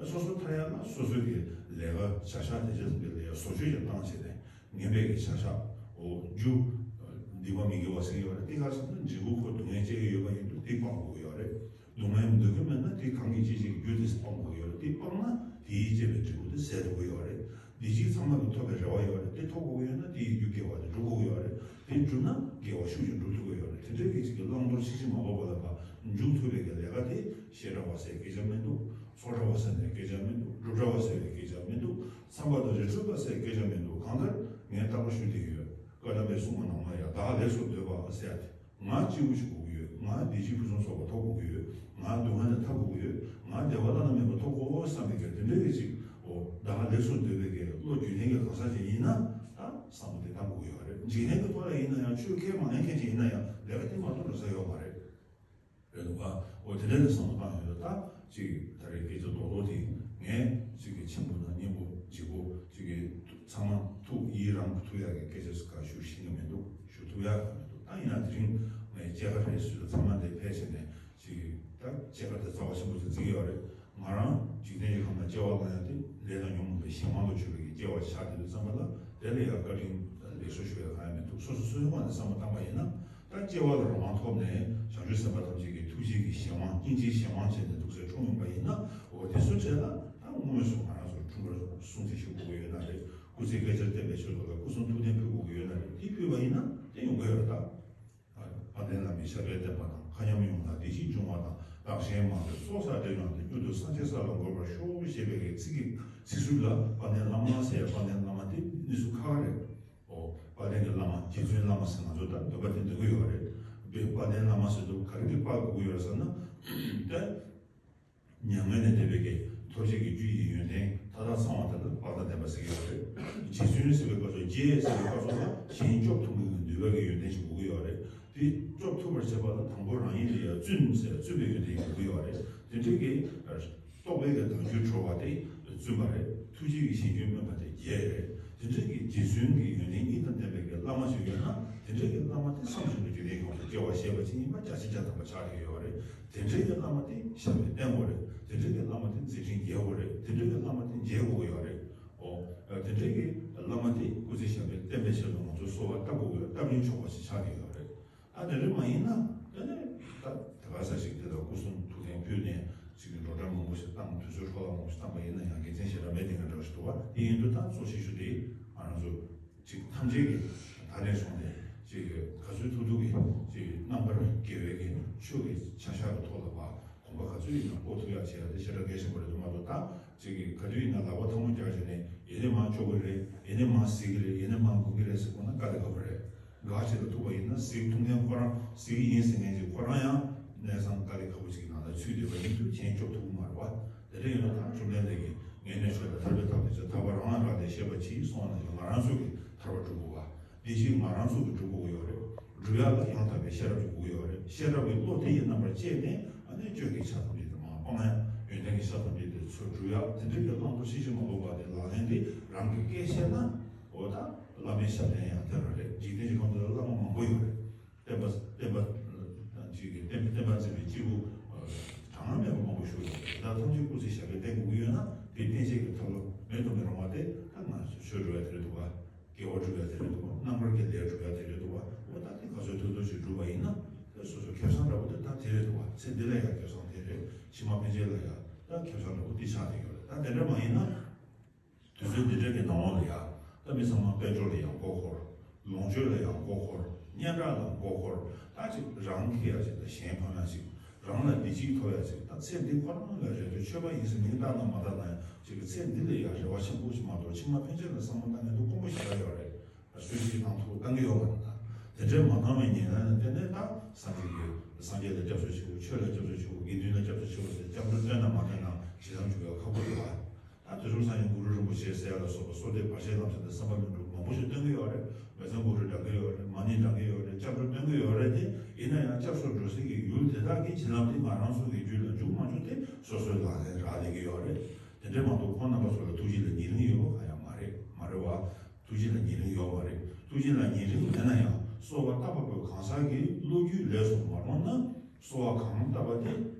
སོ་སོ་ཐར་ཡ་ལ་སོ་སོའི་གི་ལས་ཀ་བྱ་གཞག་དེ་ཚོ་ལ་ཡ་བཟོ་བཅོས་ཀྱང་བཏང་བྱས་ནས། ངན་པའི་གི་བྱ་གཞག་རྒྱུ་སྡིག་པ་མི་དགེ་བ་ཟེར་ཡོད་རེད། དེ་ག་ཟེར་ན་འབྲས་བུ་ཁོ་སྡུག་བསྔལ་སྐྱེ་གི་ཡོད་པ་ཡིན་དུས་དེ་སྤང་དགོས་ཀྱི་ཡོད་རེད། སྡུག་བསྔལ་འདོད་ཀྱི་མེད་ན་དེ་གང་གིས་སྐྱེད་བྱེད་ཀྱི་རྒྱུ་དེ་སྤང་དགོས་ཀྱི་ཡོད་རེད། དེ་སྤངས་ན་དེའི་སྐྱེས་པའི་འབྲས་བུ་དེ་ཟད་འགྲོ་གི་ཡོད་རེད། དེ་གཅིག་ཚང་མ་གི་ཐོབ་པའི་རེ་བ་ཡོད་རེད། དེ་ཐོབ་དགོས་ཀྱི་ཡོད་ན་དེ་ཡི་རྒྱུ་དགེ་བ་དེ་སྒྲུབ་དགོས་ཀྱི་ཡོད་རེད། དེ་བསྒྲུབས་ན་དགེ་བ་ཤུགས་ཀྱིས་འགྲུབ་ཐུབ་ཀྱི་ཡོད་རེད། དེ་འདྲའི་གི་ཅིག་གི་བླང་དོར་ཤེས་བཞིན་མ་ལོག་པ་ལ་ཕར་འཇུག་ཐུབ་པའི་གི་ལས་ཀ་དེ་བཤད་གྲྭ་བ་ཟེར་སྐད་ཆ་མི་འདུག་ཚོགས་གྲྭ་བ་ཟེར་ནས་སྐད་ཆ་མི་འདུག་སྒྲུབ་གྲྭ་བ་ཟེར་བའི་སྐད་ཆ་མི་འདུག་ཚན་པ་དང་རི་ཁྲོད་པ་ཟེར་སྐད་ཆ་མི་འདུག་གང་ལྟར་ངས་རྟག་པར་ཞུ་བསྡད་ཡོད། བཀའ་གདམས་པའི་གསུང་བ་ནང་ལ་ཡང་བདག་ལེགས་སུ་འདོད་པ་ཟེར་ཡ་དེ། ང་སྐྱིད་པོ་ཞིག་དགོས་ཀྱི་ཡོད། ང་བདེ་སྐྱིད་ཕུན་སུམ་ཚོགས་པ་ཐོབ་དགོས་ཀྱི་ཡོད། ང་སྡུག་བསྔལ་ནས་ཐར་དགོས་ཀྱི་ཡོད། ང་བདེ་བ་བླ་ན་མེད་པ་ཐོབ་དགོས་བསམ་པའི་གི་དེ་འདྲའི་གི་ཅིག་འོ་བདག་ལེགས་སུ་འདོད་པའི་གི་བློ་རྒྱུན་ལྡན་གྱི་གང་ཟག་ཅིག་ཡིན་ན་ད་བསམ་བློ་དེ་བཏང་དགོས་ཀྱི་ཡོད་རེད། འཇིག་རྟེན་གྱི་ཐོག་ལ་ཡིན་ན་ཡང་ཆོས་ཁས་མ་ལེན་མཁན་ཅིག་ཡིན་ན་ཡང་ལས་ཀ་དེ་མ་གཏོགས་འགྲོ་ས་ཡོད་མ་རེད། རེད་འདུག་ག་འོ་དེ་འདྲ་ནས་བསམ་བློ་བཏང་ཡོད་ད། ཅིག་ད་རེས་སྐད་ཆ་རྡོག་རྡོག་དེ་ངས་ཅིག་གི་མཆན་བུ་ནང་སྙན་པོ་ལྗིད་པོ་ཅིག་གི་ཚང་མ་ཐུགས་ཡིད་རང་གི་ཐུགས་ཡག་གི་སྐད་ཆ་ཟིག་ག་ཞུ་ཤེས་ཀྱི་མི་འདུག་ཞུ་ཐུབ་ཡག་གི་མི་འདུག་ད་ཡིན་ན་དེ་རིང་ངས་སྐྱེས་སྐར་རེད་ཟེར་དུས་ཚང་མ་འདིར་ཕེབས་བྱས་ནས་ཅིག་ད་སྐྱེས་སྐར་དེ་རྩ་བ་ཆེན་པོ་ཅིག་བརྩི་གི་ཡོད་རེད། ང་རང་འཇིག་རྟེན་གྱི་ཁམས་ལ་སྐྱེ་བ་བླངས་ཡག་དེ་ལས་དང་ཉོན་མོངས་པའི་གཞན་དབང་དུ་གྱུར་པའི་སྐྱེ་བ་ཆགས་བསྡད་དུས་ཙམ་པ་ལ་དེ་ལ་ཡང་བཀའ་དྲིན་ལེགས་སོ་ཞུ་ཡག་གང་ཡང་མི་འདུག་སོ་སོ་སོའི་དབང་ནས་བསམ་བློ་བཏང་པ་ཡིན་ན། ད་སྐྱེ་བ་ལ་རང་དབང་ཐོབ་ནས་བྱང་ཆུབ་སེམས་དཔའ་ཐམས་ཅད་ཀྱི་ཐུགས་རྗེ་གི་གཞན་དབང་སྙིང་རྗེའི་གཞན་དབང་བྱས་ནས་འདུག་སེ་འཁྲུངས་ཡོང་པ་ཡིན་ན། འོ་དེ་ཚོའི་གྲས་ལ་ད་དངོས་སུ་ང་རང་ཚོ་འཁྲུངས་སྐར་སྲུང་བརྩི་ཞུ་དགོས་ཀྱི་ཡོད་ན་རེད། སྐུ་ཚེ་བསྐལ་བརྒྱར་བརྟན་པའི་ཆེད་དུ་ལ་སྐུ་གསུང་ཐུགས་རྟེན་ཕུལ་དགོས་ཀྱི་ཡོད་ན་རེད། དེ་ཕུལ་བ་ཡིན་ན་དེ་ཡོང་གི་ཡོད་རེད་ད། དཔལ་ལྡན་བླ་མའི་ཞབས་པད་བརྟན་པ་དང་། མཁའ་མཉམ་ཡོངས་ལ་བདེ་སྐྱིད་འབྱུང་བ་དང་། བདག་གཞན་མང་པོས་ཚོགས་བསགས་བདེ་ཡོང་སྟེ། མྱུར་དུ་སངས་རྒྱས་ས་ལ་འགོད་པར་ཤོག་ཞེས་པའི་གི་ཚིག་གི་ཚིག་ཟུར་ལ་དཔལ་ལྡན་བླ་མ་ཟེར་ཡ། དཔལ་ལྡན་བླ་མ་དེ་གནས་ཚུལ་ཁག་ཁག་རེད། ཨོ། དཔལ་ལྡན་གྱི་བླ་མ། རྗེ་བཙུན་བླ་མ་ཟེར་ང་ཚོ་ད་འདོན་པ་དེ་འདོན་གྱི་ཡོད་རེད། དཔེ་དཔལ་ལྡན་བླ་མ་ཟེར་དུས་ག་རེ་གི་དཔལ་དགོས་ཀྱི་ཡོད་རེད་ཟེར་ན། ད་མྱ་ངན་ལས་འདས་པའི་གི་ཐོབ་བྱེད་ཀྱི་རྒྱུ་ཡི་ཡོན་ཏན་མཐའ་དག་ཚང་བ་དེ་ལ་དཔལ་དང་ལྡན་པ་ཟེར་གྱི་ཡོད་རེད། རྗེ་བཙུན་ཟེར་བའི་སྐབས་སུ་རྗེ་ཟེར་བའི་སྐབས་སུ་ལ་གཞན་སྐྱོབ་ཐུབ་མཁན་གྱི་ནུས་པ་གི་ཡོན་ཏན་ཞིག་དགོས་ཀྱི་ཡོད་རེད། དེ་སྐྱོབ་ཐུབ་པར་བྱེད་པ་ལ་དང་པོ་རང་ཉིད་ལ་ཡང་བཙུན་ཟེར་བཙུན་པའི་ཡོན་ཏན་ཞིག་དགོས་ཀྱི་ཡོད་རེད། དེ་འདྲའི་གི་རྟོགས་པའི་གི་དལ་འབྱོར་གྲོལ་བ་དེ་བཙུན་པ་རེད། ཐུགས་རྗེ་གི་ཞིང་སྐྱོན་སྨོན་པ་དེ་རྒྱལ་རེད། དེ་འདྲའི་གི་རྗེ་བཙུན་གྱི་ཡོན་ཏན་གཉིས་དང་ལྡན་པའི་གི་བླ་མ་ཞིག་ཡོད་ན། དེ་འདྲའི་གི་བླ་མ་དེ་བསམ་བཞིན་དུ་འཇིག་རྟེན་ཁམས་སུ་སྐྱེ་བ་བཞེས་པ་ཅིག་ཡིན་པ་བརྒྱ་ཆ་བརྒྱ་ཐམ་པ་ཆགས་ཀྱི་ཡོད་རེད། དེ་འདྲའི་གི་བླ་མ་དེ་ཞབས་པད་བརྟན་དགོས་རེད། དེ་འདྲའི་གི་བླ་མ་དེ་མཛད་འཕྲིན་རྒྱས་དགོས་རེད། དེ་འདྲའི་གི་བླ་མ་དེ་མཇལ་དགོས་ཀྱི་ཡོད་རེད། ཨོ། དེ་འདྲའི་གི་བླ་མ་དེ་སྐུ་ཚེ་ཞབས་པད་བརྟན་པའི་ཆེད་དུ་ང་ཚོ་གསོལ་བ་བཏབ་དགོས་ཀྱི་ཡོད། བཏབ་རིན་ཆོག་པ་ཞིག་ཆགས་ཀྱི་ཡོད་རེད། ཨ་དེ་རེད་མ་ཡིན་ན། དེ་ནས་ད་དེ་ག་ས་ཞིག་དེ་ལ་སྐུ་གསུང་ཐུགས་རྟེན་ཕུལ་ནས་ཅིག་གི་འགྲོ་གྲོན་མང་པོ་ཞིག་བཏང་། དུས་ཚོད་འཕྲོ་བརླག་མང་པོ་ཞིག་བཏང་པ་ཡིན་ན་ཡང་དགེ་མཚན་ཞེ་དྲག་མེད་དེ་འདྲ་ཞིག་འདུག་བ། དེ་ཡིན་དུས་ད་གཙོ་ཆེ་ཤོས་དེ་ང་རང་ཚོ་ཅིག་ཐམས་ཅད་ཀྱིས་ད་ནས་བཟུང་སྟེ་ཅིག་ག་ཚོད་ཐུབ་ཐུབ་ཀྱིས་ཅིག་རྣམ་པར་རྒྱལ་བའི་གི་ཆོས་ཀྱི་བྱ་བཞག་གི་ཐོག་ལ་བ་གོམ་པ་ག་ཚོད་ཡིན་ན་སྤོ་ཐུབ་ཡག་བྱེད་ཡག་དེ་ཞེ་དྲག་གལ་ཆེན་པོ་རེད་འདུག་མ་གཏོགས། ད་ཅིག་གིས་ག་དུས་ཡིན་ན་ལག་པ་ཐལ་མོ་སྦྱར་བྱས་ནས་ཡེ་ནས་མར་གཅོག་གི་རེད། ཡེ་ནས་མར་ཟིག་གི་རེད། ཡེ་ནས་མར་འགུག་གི་རེད་ཟེར་དགོས་ན་དཀའ་ལས་ཁག་པོ་རེད། འགག་བྱེད་ལ་ཐུག་པ་ཡིན་ན་ཟིག་ཐུག་མཁན་ཁོ་རང་ཟིག་ཡིན་ཟེར་མཁན་ཅིག་ཁོ་རང་ཡང་གནས་སྟངས་དཀའ་ལས་ཁག་པོ་ཅིག་གི་ནང་ལ་ཚུད་བསྡད་པ་ཡིན་དུས་གཞན་སྐྱོབ་ཐུབ་ཀྱི་མ་རེད་བ། དེ་འདྲ་ཡིན་ན་ད་བཅོམ་ལྡན་འདས་ཀྱིས་ངས་ནི་ཆོས་ལ་ཐར་པའི་ཐབས་དེ་ཚོ་ཐར་པ་རང་ལ་རག་ལས་ཤེས་པ་གྱིས་གསུངས་པ་ནང་བཞིན་ང་རང་ཚོ་གིས་ཐར་པ་སྒྲུབ་དགོས་པ། བདེ་སྐྱིད་ང་རང་ཚོ་གིས་སྒྲུབ་དགོས་ཀྱི་ཡོད་རེད། སྒྲུབ་ཡག་ལ་ཡང་དག་པའི་ཤེས་རབ་ཅིག་དགོས་ཀྱི་ཡོད་རེད། ཤེས་རབ་ཀྱི་བློ་དེ་ཡི་རྣམ་པར་བཅད་ནས་ཨ་ནི་སྐྱོན་གྱི་ཆ་ཐམས་ཅད་དེ་མར་སྤང་ཡག་ཡོན་ཏན་གྱི་ཆ་ཐམས་ཅད་དེ་ཚུར་སྒྲུབ་ཡག་དེ་འདྲ་གི་བླང་དོར་ཤེས་བཞིན་མ་ལོག་པ་དེ་ལག་ལེན་དེ་རང་གིས་བཀལ་ཤེས་ན། འོ་ད་བླ་མའི་ཞབས་བརྟན་ཡང་དེ་རང་རེད། འཇིག་རྟེན་གྱི་ཁམས་འདི་ལ་བླ་མ་མང་པོ་ཡོད་རེད། བསྟན་པ་བསྟན་པ་ཅིག་གི་བསྟན་བསྟན་པ་འཛིན་པའི་སྐྱེས་བུ་གྲངས་མེད་པ་མང་པོ་བཞུགས་ཡོད་རེད། ད་ཐམས་ཅད་སྐུ་ཚེ་ཞབས་པད་བརྟན་དགོས་ཀྱི་ཡོད་ན་དེ་བསྟན་བྱེད་ཀྱི་ཐབས་ལམ་མེད་དུ་མི་རུང་བ་དེ་ད་ང་ཚོས་ཆོས་སྒྲུབ་ཡ་དེ་རེད་འདུག་བ། དགེ་བ་སྒྲུབ་ཡ་དེ་རེད་འདུག་བ། རྣམ་པར་རྒྱལ་ལས་སྒྲུབ་ཡ་དེ་རེད་འདུག་བ། འོ་ད་དེ་ག་ཚོད་ཐུབ་ཐུབ་ཅིག་སྒྲུབ་པ་ཡིན་ན་དེ་སོ་སོ་ཁེ་བཟང་འདྲ་བོ་དེ་ད་དེ་རེད་འདུག་བ། ཚེ་འདི་ལ་ཡང་ཁེ་བཟང་དེ་རེད། ཕྱི་མ་ཕན་ཆད་ལ་ཡང་ད་ཁེ་བཟང་འདྲ་བོ་དེ་ཆགས་བསྡད་ཡོད་རེད། ད་དེ་འདྲ་མ་ཡིན་ན། དུས་ཚོད་འདི་འདྲ་གི་ནང་ལོགས་ལ་ཡ། ད་མི་ཚང་མ་དཔལ་འབྱོར་ལ་ཡང་མགོ་འཁོར། ལོངས་སྤྱོད་ལ་ཡང་མགོ་འཁོར། སྙན་གྲགས་ལ་མགོ་འཁོར། ད་ཅིག་རང་ཁེ་ཡ་ཅིག་དང་གཞན་ཕམ་ཡ་ཅིག་རང་ལ་བདེ་སྐྱིད་ཐོབ་ཡ་ཅིག་ད་ཚེ་འདི་ཁོ་རང་ལ་རེ་ལྟོས་ཆོད་པ་ཡིན་ཟེར་མིང་བཏགས་ན་མ་བཏགས་ན་ཡང་ཅིག་གི་ཚེ་འདི་ལ་ཡང་རེ་བ་ཆེན་པོ་ཞིག་མ་གཏོགས་ཕྱི་མ་ཕན་ཆད་ལ་བསམ་བློ་བཏང་མཁན་དེ་དཀོན་པོ་ཞེ་དྲག་ཡོད་རེད། གསོལ་ཇ་ཅིག་བཏང་ཐུག་བཏང་གི་ཡོད་པ་རེད། ད་དེ་འདྲའི་མ་བཏང་བའི་ཉེ་ལམ་ལ་བརྟེན་ནས་ད་སངས་རྒྱས་ཀྱི་སངས་རྒྱས་ལ་སྐྱབས་སུ་མཆིའོ། ཆོས་ལ་སྐྱབས་སུ་མཆིའོ། དགེ་འདུན་ལ་སྐྱབས་སུ་མཆིའོ་ཟེར་སྐྱབས་འགྲོ་བཏོན་ན་མ་བཏོན་ན་ཞེ་སྡང་འཇུག་ཡ་ཁག་པོ་རེད་བ། ད་དུས་གསུམ་སངས་རྒྱས་གུ་རུ་རིན་པོ་ཆེ་ཟེར་ཡ་ལ་སོགས་པ་གསོལ་འདེབས་བར་ཆད་ལམ་སེལ་དང་བསམ་པ་ལྷུན་གྲུབ་མང་པོ་ཞིག་བཏོན་གི་ཡོད་རེད། མེ་བཙན་གུ་རུ་འདྲ་གི་ཡོད་རེད། མ་ཎི་འདྲ་གི་ཡོད་རེད། སྐྱབས་འགྲོ་བཏོན་གི་ཡོད་རེད་དེ། ཡིན་ན་ཡང་སྐྱབས་སུ་འགྲོ་སའི་གི་ཡུལ་དེ་དག་གི་བྱིན་རླབས་དེ་ང་རང་ཚོ་གི་རྒྱུད་ལ་འཇུག་མ་འཇུག་དེ་སོ་སོའི་ལག་ལེན་རག་ལས་ཀྱི་ཡོད་རེད། དེ་འདྲས་མ་གཏོགས་ཁོང་རྣམ་པ་ཚོ་ལ་ཐུགས་རྗེ་ལ་ཉེ་རིང་ཡོད་པ་གང་ཡང་མ་རེད། མ་རེད་བ། ཐུགས་རྗེ་ལ་ཉེ་རིང་ཡོད་མ་རེད། ཐུགས་རྗེ་ལ་ཉེ་རིང་མེད་ན་ཡང་གསོལ་བ་བཏབ་པ་པོའི་གང་ཟག་གི་བློ་རྒྱུད་ལས་སུ་མ་འོངས་ན། གསོལ་བ་གང་བཏབ་པ་དེ་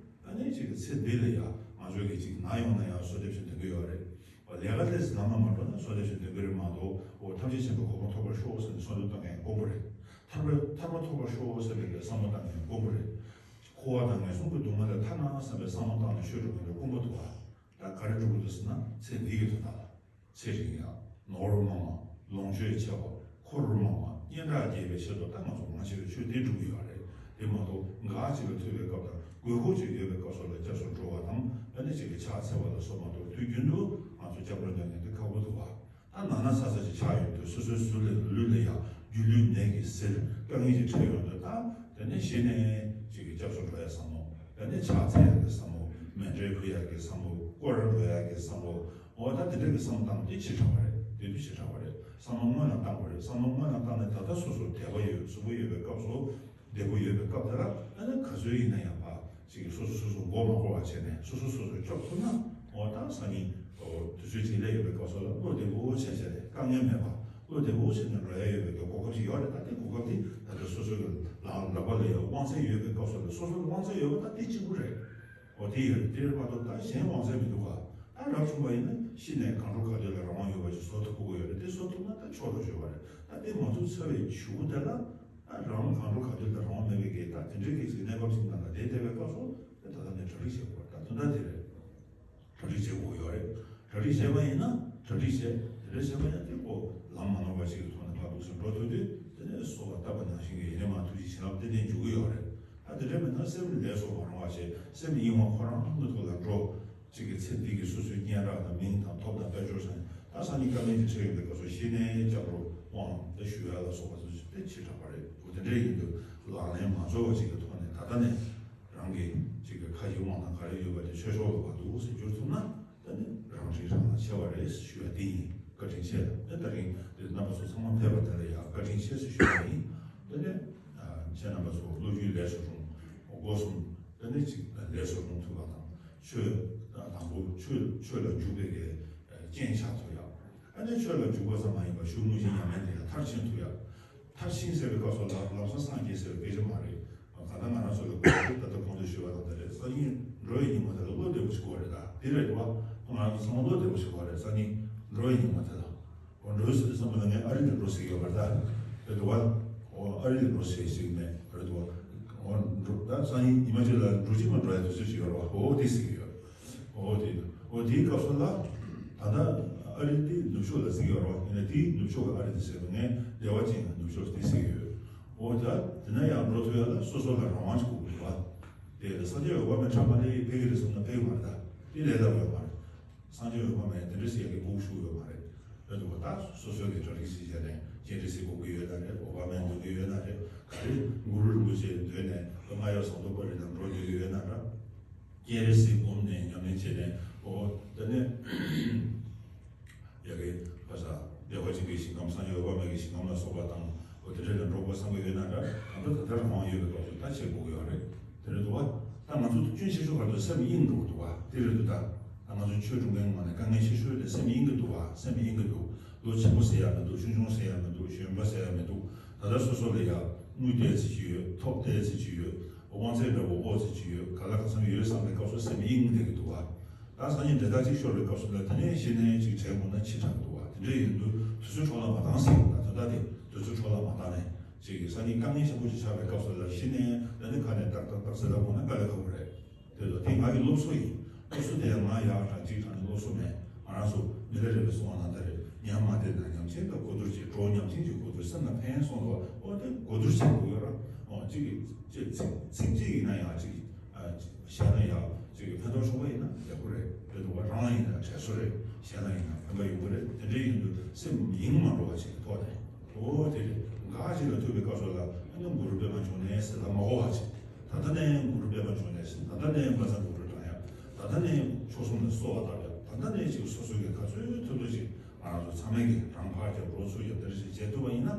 ཨ་ནི་ཅིག་གི་ཚེ་འདི་ལ་ཡང་ང་ཚོ་གི་ཅིག་ན་ཡོང་ན་ཡང་གསོལ་འདེབས་ཞིག་འདོན་གི་ཡོད་རེད། ལས་ཀ་ལས་ལམ་ལ་མ་འགྲོ་ན་བསོད་བདེ་ཞིག་འདོན་གྱི་རེད་མ་གཏོགས། འོ་ཐམས་ཅད་མཁྱེན་པའི་གོ་འཕང་ཐོབ་པར་ཤོག་ཟེར་ནས་བསམ་བློ་བཏང་མཁན་དཀོན་པོ་རེད། ཐར་པ་ཐར་པ་ཐོབ་པར་ཤོག་ཟེར་བའི་བསམ་བློ་བཏང་མཁན་དཀོན་པོ་རེད། འཁོར་བ་དང་ངན་སོང་གི་སྡུག་བསྔལ་ལས་ཐར་ན་བསམ་པའི་བསམ་བློ་བཏང་ནས་ཆོས་སྒྲུབ་མཁན་དཀོན་པོ་འདུག་བ། ད་ག་རེ་སྒྲུབ་དགོས་འདུག་ཟེར་ན་ཚེ་འདི་གི་དོན་དག་ལ། ཚེ་རིང་ཡ། ནོར་མང་བ། ལོངས་སྤྱོད་ཆེ་བ། འཁོར་མང་བ། སྙན་གྲགས་རྒྱས་པའི་ཆེད་དུ་ད་ང་ཚོ་མང་ཆེ་བའི་ཆོས་འདི་སྒྲུབ་ཀྱི་ཡོད་རེད། དེ་མ་གཏོགས་འགའ་ཅིག་ལ་ཐོས་པའི་སྐབས་དང་དགོས་མཁོ་ཅིག་ཡོད་པའི་སྐབས་སོགས་ལ་སྐྱབས་སུ་འགྲོ་བ་དང་། ཨ་ནི་ཅིག་གི་ཕྱག་འཚལ་བ་ལ་སོགས་མ་གཏོགས། དུས་རྒྱུན་དུ་ང་ཚོ་སྐྱབས་འགྲོ་གནང་མཁན་དེ་ཁག་པོ་འདུག་བ། ད་ན་ན་ཚ་ཚ་ཅིག་ཆགས་ཡོང་དུས་སོ་སོའི་ཟུར་ལ་ལུས་ལ་ཡ་སྒྱུ་ལུས་ནད་ཀྱིས་གཟིར། དཀའ་ངལ་ཅིག་འཕྲད་ཡོང་དུས། ད་དེ་ནས་གཞི་ནས་ཅིག་གི་སྐྱབས་སུ་འགྲོ་ཡ་བསམ་བློ། དེ་ནས་ཕྱག་འཚལ་ཡ་གི་བསམ་བློ། མཎྜལ་ཕུལ་ཡ་གི་བསམ་བློ། སྐོར་ར་འགྲོ་ཡ་གི་བསམ་བློ། འོ་ད་དེ་འདྲ་གི་བསམ་བློ་བཏང་དེ་ཕྱི་དྲགས་པ་རེད། དེ་དུས་ཕྱི་དྲགས་པ་རེད། བསམ་བློ་སྔོན་ལ་བཏང་དགོས་རེད། བསམ་བློ་སྔོན་ལ་བཏང་ནས་ད་ལྟ་སོ་སོ་བདེ་བ་ཡོད་གཟུགས་པོ་ཡོད་པའི་སྐབས་སུ། བདེ་པོ་ཡོད་པའི་སྐབས་དེ་ལ། ཨ་ནི་ག་ཚོད་ཡིན་ན་ཡང་ཕར་ཅིག་སོ་སོ་སོ་སོ་མགོ་མ་འཁོར་བ་བྱས་ནས་སོ་སོ་སོ་སོ་སྐྱོབ་ཐུབ་ན། འོ་ད་སང་ཉིན་འོ་དུས་ཚོད་ཅིག་སླེབས་ཡོད་པའི་སྐབས་སུ་ལ་བློ་བདེ་པོ་བྱས་བྱས་ནས། དཀའ་ངལ་མེད་པ། བློ་བདེ་པོ་བྱས་ནས་འགྲོ་ཡ་ཡོད་པའི་གོ་སྐབས་ཅིག་ཡོད་རེད། ད་དེ་གོ་སྐབས་དེ་ད་ལྟ་སོ་སོ་གི་ལག་ལག་པ་ལ་ཡ་དབང་ཚད་ཡོད་པའི་སྐབས་སུ་ལ། སོ་སོ་ལ་དབང་ཚད་ཡོད་པ་ད་དེ་གཅིག་པུ་རེད། འོ་དེ་ཡོད་རེད། དེ་རེད་མ་གཏོགས་ད་གཞན་དབང་ཚད་མི་འདུག་ག་ད་རབ་བྱུང་བ་ཡིན་ན་ཤི་ནས་གང་འགྲོ་ག་དུས་ལ་རང་དབང་ཡོད་པ་ཅིག་བཟོ་ཐུབ་ཀྱི་ཡོད་རེད། དེ་བཟོ་ཐུབ་ན་ད་མཆོག་ཏུ་གྱུར་པ་རེད། ད་དེ་མ་ཐུབ་ཚར་བའི་གཞུག་གུ་དེ་ལ། ད་རང་གང་འགྲོ་ག་དུས་ལ་རང་དབང་མེད་པའི་གི་ད་དེ་འདྲའི་གི་ཅིག་གནས་བབ་ཅིག་ནང་ལ་བསྡད་བསྡད་པའི་སྐབས་སུ། དེ་ད་ལྟ་ནས་གྲ་སྒྲིག་བྱེད་དགོས་པ་ད་དོན་དག་དེ་རེད། གྲ་སྒྲིག་བྱེད་དགོས་ཡོད་རེད། གྲ་སྒྲིག་བྱས་པ་ཡིན་ན་གྲ་སྒྲིག་བྱས། དེ་འདྲ་བྱས་པ་ཡིན་ན་དེ་ཁོ་ལམ་མ་ནོར་བ་ཞིག་གི་ཐོག་ནས་ཕར་ཐུགས་སུ་འགྲོ་ཐུབ་དུས། དེ་ནས་གསོལ་བ་བཏབ་པ་ནང་བཞིན་གྱི་ཡེ་ནས་མ་ཐུགས་རྗེ་བྱིན་རླབས་ཏན་ཏན་འཇུག་གི་ཡོད་རེད། ད་དེ་འདྲ་མིན་ན་སེམས་ལས་སུ་མ་རུང་བ་བྱས། སེམས་གཡེང་བ་ཁོ་རང་གི་ཐོག་ལ་འགྲོ། གཅིག་གི་ཚེ་འདི་གི་སོ་སོའི་སྙན་གྲགས་དང་མིང་དང་ཐོབ་དང་དཔལ་འབྱོར་ཟེར་ནས། ད་སང་ཉིན་དཀའ་ངལ་ཅིག་འཕྲད་ཡོང་པའི་སྐབས་སུ་གཞི་ནས་སྐྱབས་འགྲོ་དབང་དེ་ཞུ་ཡ་ལ་སོགས་པ་ཚོ་དེ་ཕྱི་དྲགས་པ་རེད། འོ་དེ་འདྲ་ཡིན་དུས་ལག་ལེན་མ་འཛོལ་བ་ཅིག་གི་ཐོག་ནས་ད་ལྟ་ནས་རང་གི་ཅིག་གི་ཁ་ཡི་དབང་དང་ག་རེ་ཡོད་པ་དེ་ཆོས་ཕྱོགས་ལ་བ་འདུག་ཟེར་བསྒྱུར་ཐུབ་ན། ད་ནི་རང་འཁྲི་རང་ལ་ཆེ་བ་རེད་ཞུ་ཡ་དེ་ཡིན། བཀའ་དྲིན་ཆེ་ལ། ད་དེ་རིང་དེ་རྣམ་པ་ཚོ་ཚང་མ་ཕེབས་པ་དེ་ལ་ཡང་བཀའ་དྲིན་ཆེ་ཟེར་ཞུ་ཡ་ཡིན། དེ་ནས་ཁྱེད་རྣམ་པ་ཚོ་བློ་རྒྱུན་ལས་སུ་རུང་སྒོ་གསུམ། དེ་ནས་ཅིག་ལས་སུ་རུང་ཐུབ་པ་དང་། ཆོས་དང་པོ་ཆོས་ཆོས་ལ་འཇུག་པའི་གི་རྐྱེན་ཆགས་ཐུབ་ཡ། ཨ་ནི་ཆོས་ལ་འཇུག་པ་ཙམ་མ་ཡིན་པར་ཤུལ་མུ་བཞི་ཉམས་ལེན་དེ་ཡང་མཐར་ཕྱིན་ཐུབ་ཡ། མཐར་ཕྱིན་ཟེར་བའི་སྐབས་སུ་ལ་ལམ་སང་སངས་རྒྱས་ཟེར་བའི་སྐད་ཆ་མ་རེད། གང་ལྟར་ང་རང་ཚོ་ལ་གོ་སྐབས་ད་ལྟ་གོང་དུ་ཞུས་པ་དང་འདྲ་རེད། སང་ཉིན་འགྲོ་བའི་ཉིན་མོ་དེ་ལ་བློ་བདེ་པོ་ཞིག་དགོས་རེད། ད་དེ་རེད་བ། ང་རང་ཚོ་ཚང་མ་བློ་བདེ་པོ་ཞིག་དགོས་རེད། སང་ཉིན་འགྲོ་བའི་ཉིན་མོ་དེ་ལ། འོ་འགྲོ་ཟེར་དུས་ཙམ་པ་ལ་ངས་ཨ་རི་ལ་འགྲོ་ཟེར་གྱི་ཡོད་པ་རེད། ད་རེད་བ། འོ་ཨ་རི་ལ་འགྲོ་ཟེར་ཟེར་གྱི་མེད་རེད་བ། འོ་འགྲོ་ད་སང་ཉིན་ཉི་མ་གཅིག་ལ་འགྲོ་གཅིག་མ་འགྲོ་ཡ་དུས་ཚོད་ཅིག་ཡོད་རེད་བ། འོ་དེ་ཟེར་གྱི་ཡོད། འོ་དེ། འོ་དེའི་སྐབས་སུ་ལ། ད་ལྟ་ཨ་རི་དེ་ནུབ་ཕྱོགས་ལ་ཟེར་གྱི་ཡོད་རེད་བ། ཡིན་ན་དེའི་ནུབ་ཕྱོགས་ཀྱི་ཨ་རི་དེ་ཟེར་བ་ངས་བདེ་བ་ཅན་གྱི་ནུབ་ཕྱོགས་དེ་ཟེར་གྱི་ཡོད། འོ་ད་དེ་ན་ཡང་འགྲོ་ཐུབ་ཡ་ལ་སོ་སོ་ལ་རང་དབང་ཅིག་དགོས་ཀྱི་རེད་བ། དེ་ལ་སངས་རྒྱས་འོད་དཔག་མེད་ཁྲ་མ་ལེ་ཕེབས་ཀྱི་རེད་བསམ་ན་ཕེབས་ཀྱི་མ་རེད། ད་དེ་ལས་སླ་པོ་ཡོད་མ་རེད། སངས་རྒྱས་འོད་དཔག་མེད་དེ་འདྲ་ཞིག་གི་སྒུག་བཞུགས་ཡོད་མ་རེད། རེད་འདུག་བ། ད་སོ་སོའི་གི་གྲ་སྒྲིག་ཞིག་བྱས་ནས་སྤྱན་རས་གཟིགས་སྒུག་གི་ཡོད་ན་རེད། འོད་དཔག་མེད་འདོན་གི་ཡོད་ན་རེད། ག་རེ་གུ་རུ་རིན་པོ་ཆེ་འདོན་ནས་ལོ་ལྔ་ཡོད་ཟངས་མདོག་དཔལ་རི་ལ་འགྲོ་འདོད་ཀྱི་ཡོད་ན་འདྲ། སྤྱན་རས་གཟིགས་བསྒོམས་ནས་ཉམས་ལེན་བྱས་ནས། འོ་ད་ནས་ཡ་གི་ཕ་ས་བདེ་བ་ཅན་གྱི་ཞིང་ཁམས་སངས་རྒྱས་འོད་དཔག་མེད་ཀྱི་ཞིང་ཁམས་ལ་སོགས་པ་དང་། འོ་དེ་འདྲ་ལ་འགྲོ་དགོས་བསམ་གྱི་ཡོད་ན་འདྲ། གང་ལྟར་ད་ལྟ་རང་དབང་ཡོད་པའི་སྐབས་སུ་ད་བྱེད་དགོས་ཀྱི་ཡོད་རེད། དེ་རེད་འདུག་བ། ད་ང་ཚོ་སྐྱོན་ཆེ་ཤོས་ག་རེ་འདུག་སེམས་གཡེང་འགྲོ་གི་འདུག་བ། དེ་རེད་འདུག་ད་ད་ང་ཚོ་ཆོས་སྒྲུབ་མཁན་ངོས་ནས་དཀའ་ངལ་ཆེ་ཤོས་དེ་སེམས་གཡེང་གི་འདུག་བ། སེམས་གཡེང་གི་འདུག་ལོ་ཆེན་པོ་ཟེར་ཡ་མི་འདུག་ཆུང་ཆུང་ཟེར་ཡ་མི་འདུག་གཞོན་པ་ཟེར་ཡ་མི་འདུག་ད་ལྟ་སོ་སོ་ལ་ཡ་དངུལ་ཏོག་ཙམ་ཅིག་ཡོད། ཐོབ་ཏོག་ཙམ་ཅིག་ཡོད། དབང་ཚད་འདྲ་བོ་ཨོ་ཙི་ཅིག་ཡོད། ག་ལ་གང་འཚམ་ཡོད་བསམ་པའི་སྐབས་སུ་སེམས་གཡེང་བསྡད་ཀྱི་འདུག་བ། ད་སང་ཉིན་འབྲེལ་ཐག་ཅིག་ཤོར་བའི་སྐབས་སུ་ལ་དེ་ནས་གཞི་ནས་ཅིག་དྲན་དགོས་ན་ཕྱི་དྲགས་འདུག་བ། དེ་འདྲ་ཡིན་དུས་དུས་ཚོད་འཕྲོ་བརླག་མ་བཏང་ཟེར་གྱི་འདུག་ད་ལྟ་དེ་དུས་ཚོད་འཕྲོ་བརླག་མ་བཏང་ནས་ཅིག་གི་སང་ཉིན་དཀའ་ངལ་ཆེན་པོ་ཅིག་ཆགས་པའི་སྐབས་སུ་ལ་གཞི་ནས་ད་ནི་ཁ་ནས་ཏག་ཏག་ཏག་ཟེར་ལབ་དགོས་ན་དཀའ་ལས་ཁག་པོ་རེད། དེ་ཚོ་དེ་ང་གི་སློབ་གསོ་ཡིན། སློབ་གསོ་དེ་ཡང་ང་ཡག་དྲག་ཅིག་དྲག་ནས་སློབ་གསོ་མེད། ང་རང་ཚོ་མི་ལ་རས་པས་གསུངས་པ་ནང་ལྟར་རེད། ཉམས་མ་བདེ་ན་ཉམས་ཆེན་དང་གོ་བསྡུར་བྱེད། གྲོགས་ཉམས་ཆེན་གྱིས་གོ་བསྡུར། སེམས་ལ་ཕན་སོང་བ། ཨོ་དེ་གོ་བསྡུར་བྱེད་དགོས་ཡོད་ར། ཨོ་གཅིག་གིས་གཅིག་ཚིག་ཚིག་གཅིག་ཡིན་ན་ཡང་གཅིག་གིས་གཞན་ལ་ཡང་གཅིག་གིས་ཕན་ཐོགས་བྱུང་བ་ཡིན་ན་ཡག་པོ་རེད། དེ་འདུག་བ། རང་ལ་ཡིན་ན་དྲན་གསོ་རེད། གཞན་ལ་ཡིན་ན་ཕན་པ་ཡོང་གི་རེད། དེ་འདྲ་ཡིན་དུས་སེམས་གཡེང་མ་འགྲོ་བ་ཞིག་གི་ཐོག་ནས། ཨོ་དེ་རེད། འགའ་ཞིག་ལ་ཐུག་པའི་སྐབས་སུ་ལ་ཨ་ནི་གུ་རུ་པདྨ་འབྱུང་གནས་ཟེར་ལ་མ་གོ་བ་ཞིག་ད་ལྟ་ནས་གུ་རུ་པདྨ་འབྱུང་གནས་ཟེར། ད་ལྟ་ནས་བཛྲ་གུ་རུ་བགྲང་ཡ། ད་ལྟ་ནས་མཆོག་གསུམ་ལ་གསོལ་བ་བཏབ་ཡ། ད་ལྟ་ནས་ཅིག་སོ་སོ་གི་ག་ཚོད་ཐུབ་ཐུབ་ཅིག་ང་རང་ཚོ་ཚང་མས་ཀྱི་རང་ཕར་རྒྱབ་རོགས་ཚུར་རྒྱབ་དེ་འདྲ་ཞིག་བྱེད་ཐུབ་པ་ཡིན་ན།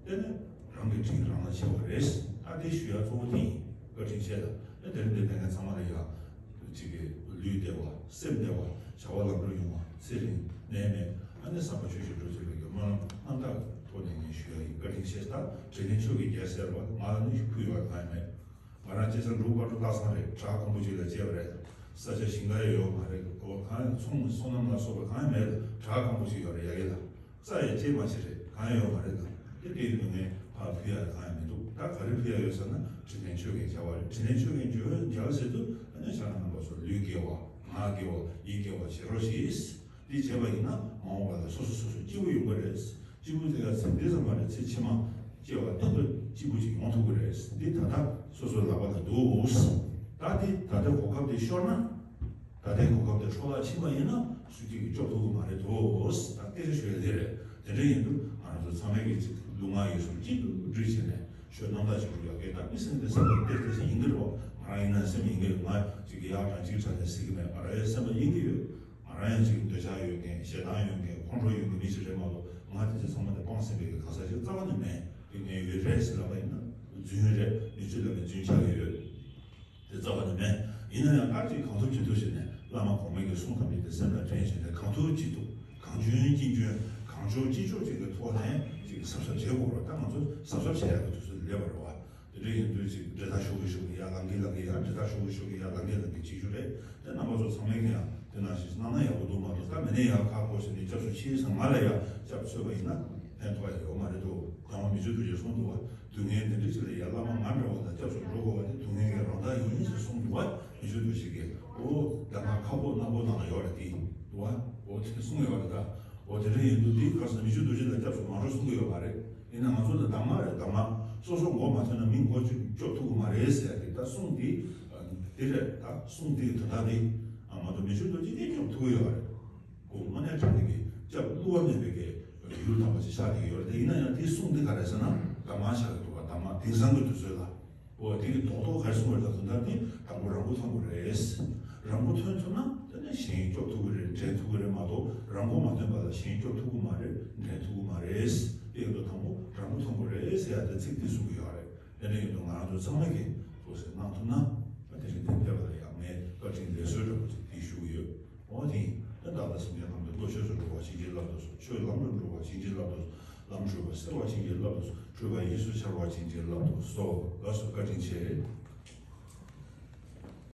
དེ་ནི་རང་གི་དྲིན་རང་ལ་ཆེ་བ་རེད། ཨ་དེ་ཞུ་ཡ་གཙོ་བོ་དེ་ཡིན། བཀའ་དྲིན་ཆེ་ལ། ཨ་དེ་རིང་འདིར་ཕེབས་མཁན་ཚང་མ་ལ་ཡ། ཅིག་གི་ལུས་བདེ་བ། སེམས་བདེ་བ། བྱ་བ་ལམ་འགྲོ་ཡོང་བ། ཚེ་རིང་ནད་མེད། ཨ་ནི་བསམ་པ་ཆོས་ཀྱི་འགྲོ་ཚུལ་བའི་སྨོན་ལམ་རྣམ་དག་ཐོག་ནས་ངས་ཞུ་ཡ་ཡིན། བཀའ་དྲིན་ཆེ། ད་དྲིན་ལན་ཆོས་ཀྱི་རྒྱལ་ཟེར་བ་ང་ལ་ནི་ཕུལ་ཡོད་གང་ཡང་མེད། ང་རང་སྐྱེས་ས་འབྲུག་བར་དུ་སྟག་ཚང་རེད། བྲག་ཁང་པོ་ཅིག་ལ་སྐྱེས་པ་རེད། ས་ཆ་ཞིང་ཁ་ཡོད་ཡོད་མ་རེད། སྒོ་ཁང་ཚོང་སོ་ནམ་ལ་སོགས་པ་གང་ཡང་མེད། བྲག་སྐམ་པོ་ཞིག་ཡོད་རེད། ཡ་གི་ལ་རྩྭ་ཡང་སྐྱེས་མ་ཕྱིན་རེད། གང་ཡང་ཡོད་མ་རེད། ད་དེ་དེའི་ནང་ནས་ཕར་ཕུལ་ཡ་གང་ཡང་མི་འདུག་ད་ག་རེ་ཕུལ་ཡ་ཡོད་ཟེར་ན། དྲིན་ལན་ཆོས་ཀྱི་བྱ་བ་རེད། དྲིན་ལན་ཆོས་ཀྱི་བྱ་བ་ཟེར་དུས་ཨ་ནི་ཤ་ན་རྣམ་པ་ཚོ་ལུས་དགེ་བ་ངག་དགེ་བ་ཡིད་དགེ་བ་བྱེད་རོགས་ཞེས། འདི་བྱས་པ་ཡིན་ན་མ་འོངས་པ་ལ་སོ་སོ་སོ་སོ་སྐྱིད་པོ་ཡོང་གི་རེད། སྐྱིད་པོ་དེ་ག་ཚེ་འདི་ཙམ་མ་རེད། ཚེ་ཕྱི་མ་སྐྱེ་བ་ཏན་ཏན་སྐྱིད་པོ་ཅིག་ཡོང་ཐུབ་ཀྱི་རེད། འདི་ད་ལྟ་སོ་སོའི་ལག་པ་ལ་འདུག་ད་འདི་ད་ལྟ་གོ་སྐབས་འདི་ཤོར་ན། ད་ལྟའི་གོ་སྐབས་འདི་འཕྲོ་བརླག་ཕྱིན་པ་ཡིན་ན་སུ་གཅིག་གིས་སྐྱོབ་ཐུབ་ཀྱི་མ་རེད་དོ། ད་སྐད་ཆ་ཤོད་ཡ་འདི་རེད། དེ་འདྲ་ཡིན་དུས་ང་རང་ཚོ་ཚང་མས་ཀྱི་ཅིག་ལུས་ངག་ཡིད་གསུམ་གཅིག་ཏུ་སྒྲིལ་བྱས་ནས་ཆོས་རྣམ་དག་ཅིག་སྒྲུབ་ཡག་གི། ད་མི་སེམས་འདི་སེམས་པ་གཏེར་གཏེར་ཞིག་ཡིན་གྱི་རེད་བ། ང་རང་ཡིན་ན་སེམས་ཡིན་གྱི་རེད། ང་ཅིག་གི་ཡག་དང་ཅིག་དྲག་ནས་ཟེར་གྱི་མེད། ང་རང་ཡང་སེམས་པ་ཡིན་གྱི་ཡོད། ང་རང་ཡང་ཅིག་འདོད་ཆགས་ཡོད་མཁན། ཞེ་སྡང་ཡོད་མཁན། ཁོང་ཁྲོ་ཡོད་མཁན་མི་ཞིག་རེད་མ་གཏོགས། ང་དེ་ཚོ་ཚང་མ་དེ་སྤངས་ཟིན་པའི་གི་གང་ཟག་ཅིག་རྩ་བ་ནས་མེད། དེ་ངའི་ཡོད་རེད་ཟེར་ལབ་པ་ཡིན་ན་རྫུན་རེད། མི་ཚོས་ལབ་པའི་རྫུན་ཆགས་ཀྱི་ཡོད། དེ་རྩ་བ་ནས་མེད། ཡིན་ན་ཡང་སྐར་གཅིག་གང་ཐུབ་ཅི་ཐུབ་བྱས་ནས་བླ་མ་གོང་མའི་གི་གསུང་དམ་པའི་དེ་སེམས་ལ་དྲན་བྱས་ནས་གང་ཐུབ་ཅི་ཐུབ་གང་འཇོན་ཅི་འཇོན་གང་ལྕོགས་ཅི་ལྕོགས་ཅིག་གི་ཐོག་ནས་ཅིག་གཟབ་གཟབ་བྱེད་དགོས་རེད། ད་ང་ཚོ་གཟབ་གཟབ་བྱེད་ཡག་གི་དུས་ཚོད་སླེབས་པ་རེད་བ། དེ་འདྲ་ཡིན་དུས་ཅིག་འབྲེལ་ཐག་ཤུགས་ཀྱིས་ཤུགས་ཀྱིས་ཡར་ལངས་ཀྱིན་ལངས་ཀྱིན། ཡར་འབྲེལ་ཐག་ཤུགས་ཀྱིས་ཤུགས་ཀྱིས་ཡར་ལངས་ཀྱིན་ལངས་ཀྱིན་བྱེད་རྒྱུ་རེད། དེ་རྣམ་པ་ཚོ་ཚང་མས་ཀྱང་དེ་ནང་བཞིན་གནང་ན་ཡག་པོ་འདུག་མ་གཏོགས། ད་མི་ནས་ཡར་ཁ་སྐོར་བྱས་ནས་སྐྱབས་སུ་མཆི་ཟེར་ང་ལ་ཡར་སྐྱབས་འཚོལ་བ་ཡིན་ན་ཕན་ཐོགས་ཡག་ཡོད་མ་རེད་འདུག་ད་མ་མི་ཆོས་རྡོ་རྗེས་གསུངས་འདུག་བ། སྡུག་བསྔལ་འདི་འདྲ་ཅིག་ལ་ཡར་བླ་མ་ང་འདྲ་བ་དང་སྐྱབས་སུ་འགྲོ་དགོས་པ་དེ་སྡུག་བསྔལ་གྱི་རང་རྟགས་ཡིན་ཟེར་གསུངས་འདུག་བ། མི་ཆོས་རྡོ་རྗེ་གིས། ཨོ་ད་ང་ཁ་ཕོ་སྣ་ཕོ་ནང་ལ་ཡོད་རེད་དེ་འདུག་བ། ཨོ་དེ་གསུངས་ཡོད་རེད་ད། ཨོ་དེ་འདྲ་ཡིན་དུས་དེའི་སྐབས་སུ་མི་ཆོས་རྡོ་རྗེ་ལ་སྐྱབས་སུ་མ་འགྲོ་གསུང་གི་ཡོད་མ་རེད། ཡིན་ན་ང་ཚོ་ལ་གདམས་ངག་རེད། གདམས་ངག་སོ་སོ་མགོ་མ་ཐོན་ན་མི་མགོ་ཅིག་སྐྱོབ་ཐུབ་ཀྱི་མ་རེད་ཟེར་ཡ་དེ། ད་གསུང་དེ་དེ་རེད། ད་གསུང་དེ་དོན་དག་དེ་ཨ་མ་གཏོགས་མི་ཆོས་རྡོ་རྗེ་གིས་སྐྱོབ་ཐུབ་ཀྱི་ཡོད་རེད། ཁོང་དངོས་གནས་དྲང་གནས་ཀྱི་སྐྱབས་བསླུ་བ་མེད་པའི་གི་ཡུལ་དམ་པ་ཞིག་ཆགས་བསྡད་ཀྱི་ཡོད་རེད། དེ་ཡིན་ན་ཡང་དེའི་གསུང་དེ་ག་རེ་ཟེར་ན་གདམས་ངག་ཆགས་ཀྱི་འདུག་བ། གདམས་ངག་དེང་སང་གི་དུས་ཚོད་ལ། འོ་དེ་གི་རྡོག་རྡོག་ག་རེ་གསུངས་པ་རེད། ད་དོན་དག་དེ་དང་པོ་རང་མགོ་ཐོན་དགོས་རེད། རང་མགོ་ཐོན་ཐུབ་ན་དེ་ནས་གཞན་སྐྱོབ་ཐུབ་ཀྱི་རེད། འདྲེན་ཐུབ་ཀྱི་རེད་མ་གཏོགས། རང་མགོ་མ་ཐོན་པ་ལ་གཞན་སྐྱོབ་ཐུབ་ཀྱི་མ་རེད། འདྲེན་ཐུབ་ཀྱི་མ་རེད། དེ་གི་དོན་དང་པོ་རང་མགོ་ཐོན་དགོས་རེད་ཟེར་ཡ་དེ་ཚིག་དེ་གསུང་གི་ཡོད་རེད། དེ་འདྲ་ཡིན་དུས་ང་རང་ཚོ་ཚང་མ་གིས་ཐུགས་སེམས་གནང་ཐུབ་ན། དེ་རིང་དེ་ཕེབས་པ་ལ་ཡང་ངས་བཀའ་དྲིན་ལེགས་གསོལ་འདྲ་པོ་ཅིག་དེ་ཞུ་གི་ཡོད། འོ་དེ་ཡིན། ད་བདག་ལ་སེམས་ཅན་ཐམས་ཅད་བློ་ཆོས་སུ་འགྲོ་བར་བྱིན་གྱིས་བརླབ་ཏུ་གསོལ། ཆོས་ལམ་དུ་འགྲོ་བར་བྱིན་གྱིས་བརླབ་ཏུ་གསོལ། ལམ་འཁྲུལ་པ་སེལ་བར་བྱིན་གྱིས་བརླབ་ཏུ་གསོལ། འཁྲུལ་པ་ཡིས་སུ་འཆར་བར་བྱིན་གྱིས་བརླབ་ཏུ་གསོལ། ལགས་སོ། བཀའ་དྲིན་ཆེ།